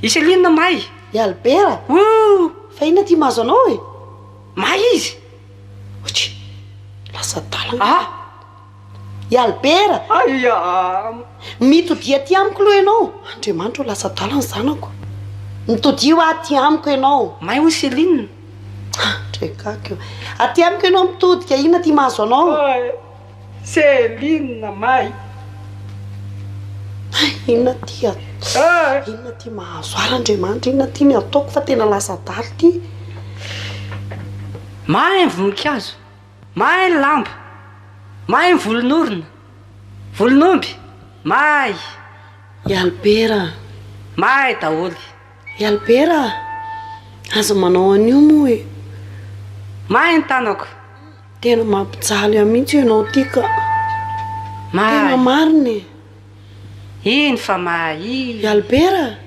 Speaker 3: I Céline may!
Speaker 1: I Albert a!
Speaker 3: Ooh!
Speaker 1: Fa inona ty mahazo anao e?
Speaker 3: May izy!
Speaker 1: Otry! Lasa adala angaha?
Speaker 3: Ah!
Speaker 1: I Albert a!
Speaker 3: Aia!
Speaker 1: Mitodia aty amiko aloha ianao! Andriamanitra ô, lasa adala ny zanako. Mitodia hoa aty amiko ianao!
Speaker 3: May hono Céline?
Speaker 1: Andriakako io. Aty amiko ianao mitodika, inona ty mahazo anao?
Speaker 3: Céline may.
Speaker 1: Hay, inona ty a, inona ty mahazo ahy Andriamanitra, inona ty ny ataoko fa tena lasa adala ty.
Speaker 3: May ny voninkazo, may ny lamba, may ny volon'orona, volon'omby, may.
Speaker 1: I Albert a.
Speaker 3: May daholo.
Speaker 1: I Albert a, aza manao an'io moa e.
Speaker 3: May ny tanako.
Speaker 1: Tena mampijaly ahy mihitsy ianao ity ka. Tena marina e.
Speaker 3: Iny fa mahay.
Speaker 1: I Albert a!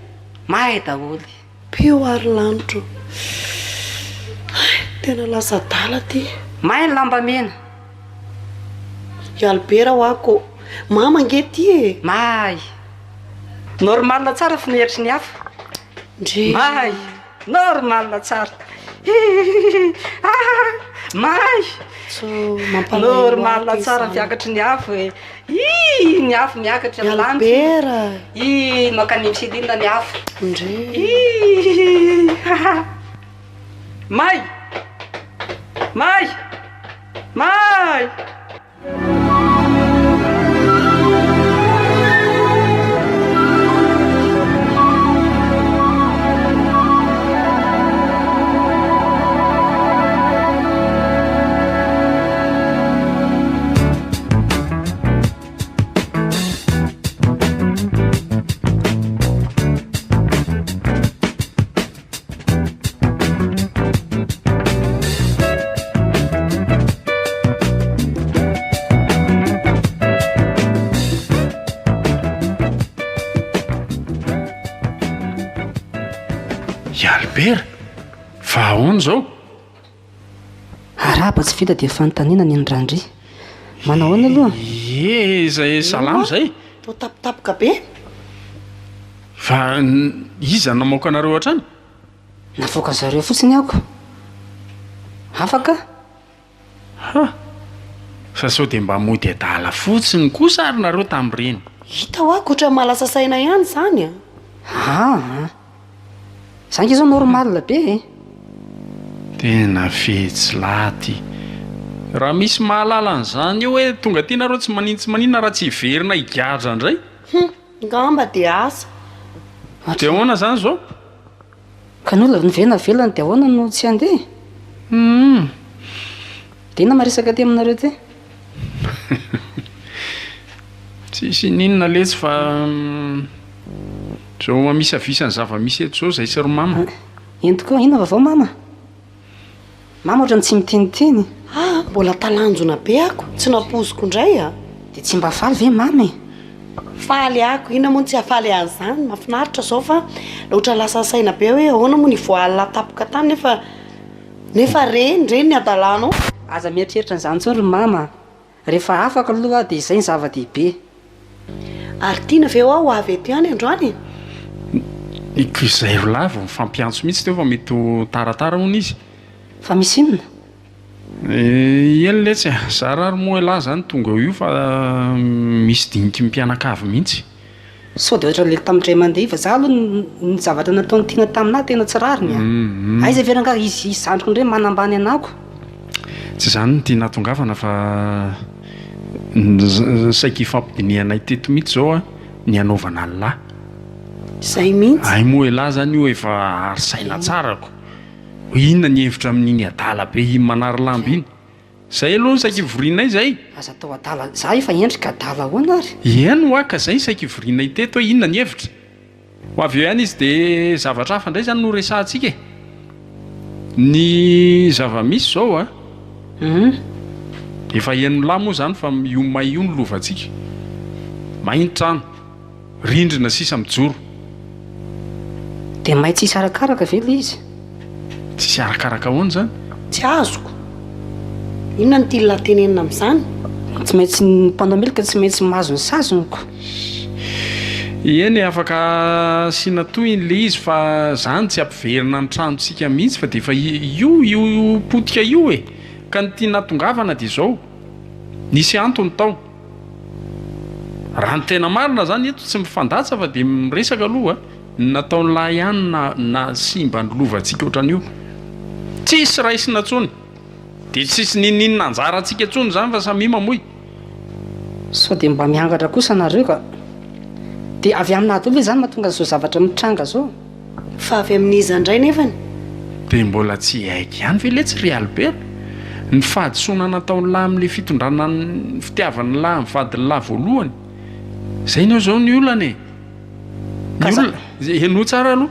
Speaker 3: Mahay daholo.
Speaker 1: Pio ary lanitro. Hay, tena lasa adala ty.
Speaker 3: Mahay ny lamba mena.
Speaker 1: I Albert hoa ko. Mama ange ty e.
Speaker 3: Mahay. Normal tsara finoheritry ny hafa.
Speaker 1: Ndry.
Speaker 3: Mahay. Normal tsara. Hihihihi ah may.
Speaker 1: Sao mampalahelo
Speaker 3: Normal
Speaker 1: ahy
Speaker 3: tsara
Speaker 1: izany.
Speaker 3: fiakatry ny afo e. Ii ny afo miakatra amin'ny lanitra.
Speaker 1: Albert a.
Speaker 3: Ii mankany amin'ny Céline ny afo.
Speaker 1: Ndry.
Speaker 3: Hihihihi ah may. May. May.
Speaker 2: I Albert, fa ahoana izao?
Speaker 3: Arahaba tsy vita dia fanontaniana ny an'i Randria. Manao ahoana aloha?
Speaker 2: Ie, izay salama izay.
Speaker 1: Toa tampotampoka be.
Speaker 2: Fa iza no namoaka anareo hatrany?
Speaker 3: Navoaka zareo fotsiny aho ko. Afaka?
Speaker 2: Ha! Fa sao dia mba mody adala fotsiny kosa ary nareo tamin'ireny?
Speaker 1: Hita hoa ko ohatran'ny mahalasa saina ihany izany an!
Speaker 3: Aa! Za nge zao normal be e!
Speaker 2: Tena fetsy lahy ty. Raha misy mahalala an'izany eo hoe tonga aty nareo tsy manin tsy maninona raha tsy hiverina higadra indray.
Speaker 1: Hum! Ngamba dia asa.
Speaker 2: Dia ahoana izany izao?
Speaker 3: Ka ny olona ve navelany dia ahoana no tsy handeha?
Speaker 2: Hum!
Speaker 3: Dia inona maresaka aty aminareo aty?
Speaker 2: Tsisy ininona letsy fa zao mamisavisa ny zava-misy eto zao zay sy ry mama.
Speaker 3: Eny tokoa, inona vaovao mama? Mama ohatran'ny tsy miteniteny.
Speaker 1: Ah, mbola talanjona be ako, tsy nampoiziko indray a!
Speaker 3: Dia tsy mba faly ve mama e?
Speaker 1: Faly ako, inona moa no tsy hahafaly an'izany, mahafinaritra izao fa ohatra lasa saina be hoe ahoana moa nivoahan'lah tampoka tany nefa nefa reny, reny ny hadalanao.
Speaker 3: Aza mieritreritra an'izany intsony ry mama a! Rehefa afaka aloha dia izay ny zava-dehibe.
Speaker 1: Ary tiana ve hoa ho avy eto ihany androany e?
Speaker 2: Ko izay ry lahy vao mifampiantso mihitsy teo fa mety ho taratara hono izy.
Speaker 3: Fa misy inona?
Speaker 2: Eny letsy a! Zara ary moa elah zany tonga eo io fa misy diniky ny mpianakavy mihitsy.
Speaker 3: Sao dia ohatran'ilay tamin'ny indray mandeha io fa za aloha ny zavatra nataon'i Tiana taminà tena tsy rariny a! Aiza ve rangaha izy izy zandriko indray manambany anà ko!
Speaker 2: Tsy izany no tiana hatongavana fa saiky hifampidinihanay teto mihitsy izao a, ny hanaovana an'lah.
Speaker 1: Izay mihitsy.
Speaker 2: Hay moa elah zany io efa ary saina tsara ko! Inona ny hevitra amin'iny adala be iny manary lamba iny? Zay aloha ny saika ivorianay zay.
Speaker 3: Aza atao adala, za efa hendry ka adala ahoana ary?
Speaker 2: Eny hoa ka zay ny saika ivorianay teto hoe inona ny hevitra? Ho avy eo ihany izy de zavatra hafa indray zany no resahantsika e! Ny zava-misy zao a, efa henon'lah moa zany fa io may io no lovantsika, may ny trano. Rindrina sisa mijoro.
Speaker 3: Dia may tsisy arakaraka ve ilay izy?
Speaker 2: Tsisy arakaraka ahoana izany?
Speaker 1: Tsy azoko. Inona no tian'lah tenenina amin'izany?
Speaker 3: Tsy maintsy ny mpanao meloka tsy maintsy mahazo ny saziny ko.
Speaker 2: Eny e, afaka asiana tohiny ilay izy fa zany tsy hampiverina ny tranontsika mihitsy fa dia efa io io potika io e! Ka ny tiana hatongavana dia izao, nisy antony tao. Raha ny tena marina zany eto tsy mifandatsa fa dia miresaka aloha ny nataon'lah ihany na na simba ny lovantsika ohatran'io. Tsisy raisina tsony. Dia tsisy ninoninona anjarantsika tsony zany fa samia mamoy.
Speaker 3: Sao dia mba miangatra kosa nareo ka. Dia avy aminà daholo ve izany mahatonga an'izao zavatra mitranga izao?
Speaker 1: Fa avy amin'iza indray nefany?
Speaker 2: Dia mbola tsy haiko ihany ve letsy ry Albert? Ny fahadisoana nataon'lah amin'ilay fitondrana ny fitiavan'lah ny vadin'lah voalohany. Izay no izao ny olana e! Ny olona, henoy tsara aloha.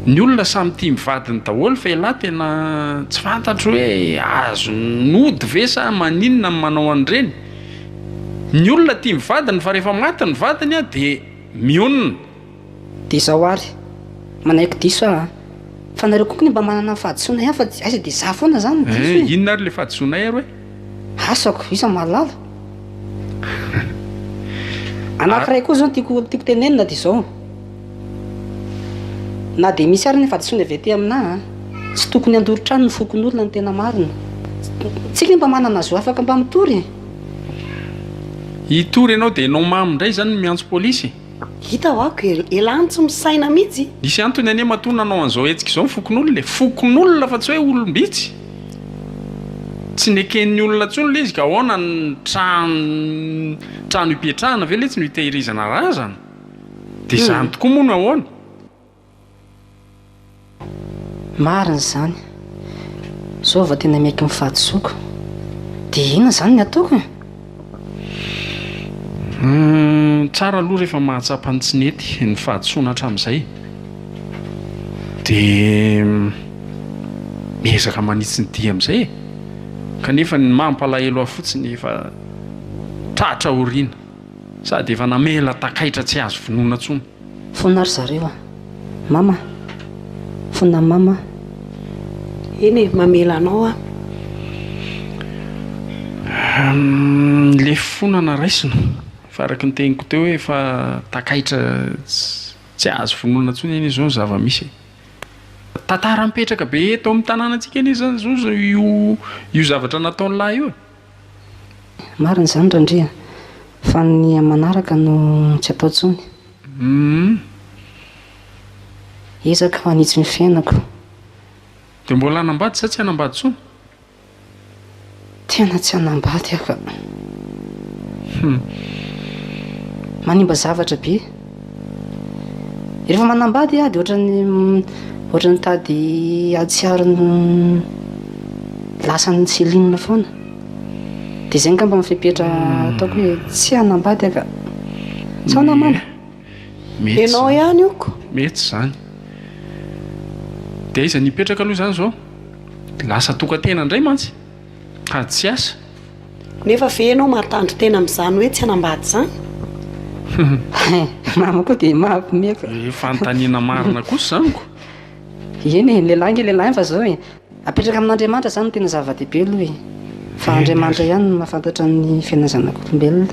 Speaker 2: Ny olona samy tia ny vadiny daholo fa elah tena tsy fantatro hoe azon'ody ve sa maninona ny manao an'ireny. Ny olona tia ny vadiny fa rehefa maty ny vadiny dia mionona.
Speaker 3: Dia izao ary, manaiky diso aho an! Fa nareo koa kny mba manana ny fahadisoana ihany fa aiza dia za foana zany no diso
Speaker 2: e! Inona ary le fahadisoanay ary hoe?
Speaker 3: Asako, iza mahalala? Anakiray koa zao no tiako tiako tenenina dia izao, na dia misy ary ny fahadisoana avy aty aminà an, tsy tokony handoro trano ny fokonolona ny tena marina. Tsika mba manana zo afaka mba mitory e!
Speaker 2: Hitory ianao dia ianao mamo indray izany no miantso polisy?
Speaker 1: Hita ho'a ko elah no tsy misaina mihitsy.
Speaker 2: Nisy antony anie matoa nanao an'izao hetsika izao ny fokonolona e! Fokonolona fa tsy hoe olom-bitsy! Tsy neken'ny olona intsony ilay izy ka ahoana ny trano trano ipetrahana ve letsy no itehirizana razana? Dia izany tokoa moa no ahoana?
Speaker 3: Marina izany. Zao vao tena miaiky ny fahadisoako. Dia inona izany ny ataoko e?
Speaker 2: Hum, tsara aloha rehefa mahatsapa ny tsy nety, ny fahadisoana hatramin'izay. Dia miezaka manitsy ny dia amin'izay e. Kanefa ny mampalahelo ahy fotsiny efa tratra aoriana. Sady efa namela takaitra tsy azo vonoina intsony.
Speaker 3: Fona ry zareo a! Mama! Fona mama!
Speaker 1: Eny e, mamela anao aho.
Speaker 2: Humm, le fonana raisina, fa araka ny teniko teo hoe efa takaitra tsy azo vonoina intsony anie izao ny zava-misy e. Tantara mipetraka be eto amin'ny tanànantsika anie izany izao io io zavatra nataon'lah io e.
Speaker 3: Marina izany Randria, fa ny manaraka no tsy atao intsony.
Speaker 2: Humm.
Speaker 3: Ezaka aho hanitsy ny fiainako.
Speaker 2: Dia mbola hanambady sa tsy hanambady intsony?
Speaker 3: Tena tsy hanambady aho ka.
Speaker 2: Humm.
Speaker 3: Manimba zavatra be. Rehefa manambady aho dia ohatran'ny ohatran'ny mitady hahatsiaro ny lasan'i Céline foana. Dia izay angamba ny fepetra ataoko hoe tsy hanambady aho ka. Sao namana?
Speaker 2: Mety
Speaker 1: Ianao
Speaker 2: izany.
Speaker 1: ihany io ko.
Speaker 2: Mety izany. Dia aiza ny hipetraka aloha izany izao? Lasa tokan-tena indray mantsy. Sady tsy asa.
Speaker 1: Nefa ve ianao mahatandrin-tena amin'izany hoe tsy hanambady izany?
Speaker 3: Mama koa dia mampime ka.
Speaker 2: Eh, fanontaniana marina kosa izany ko.
Speaker 3: Eny e, ny lehilahy ange lehilahy fa izao e. Apetraka amin'Andriamanitra izany no tena zava-dehibe aloha e. Fa Andriamanitra ihany no mahafantatra ny fiainan'ny zanak'olombelona.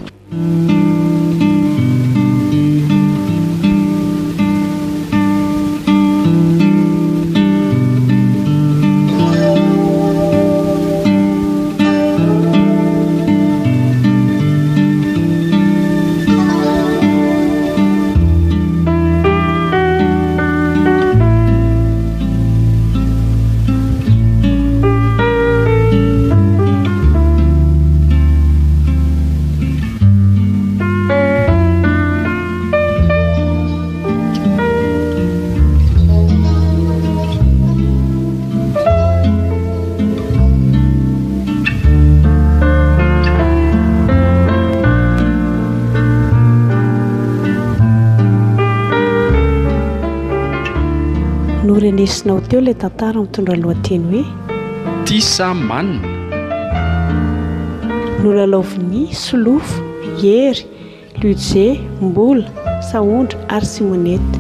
Speaker 5: Norenesinao teo ilay tantara mitondra lohateny hoe.
Speaker 2: Tia sa manina?
Speaker 5: Nolalaovin'i Solofo, Hery, Ludger, Mbola, Sahondra ary Simonette.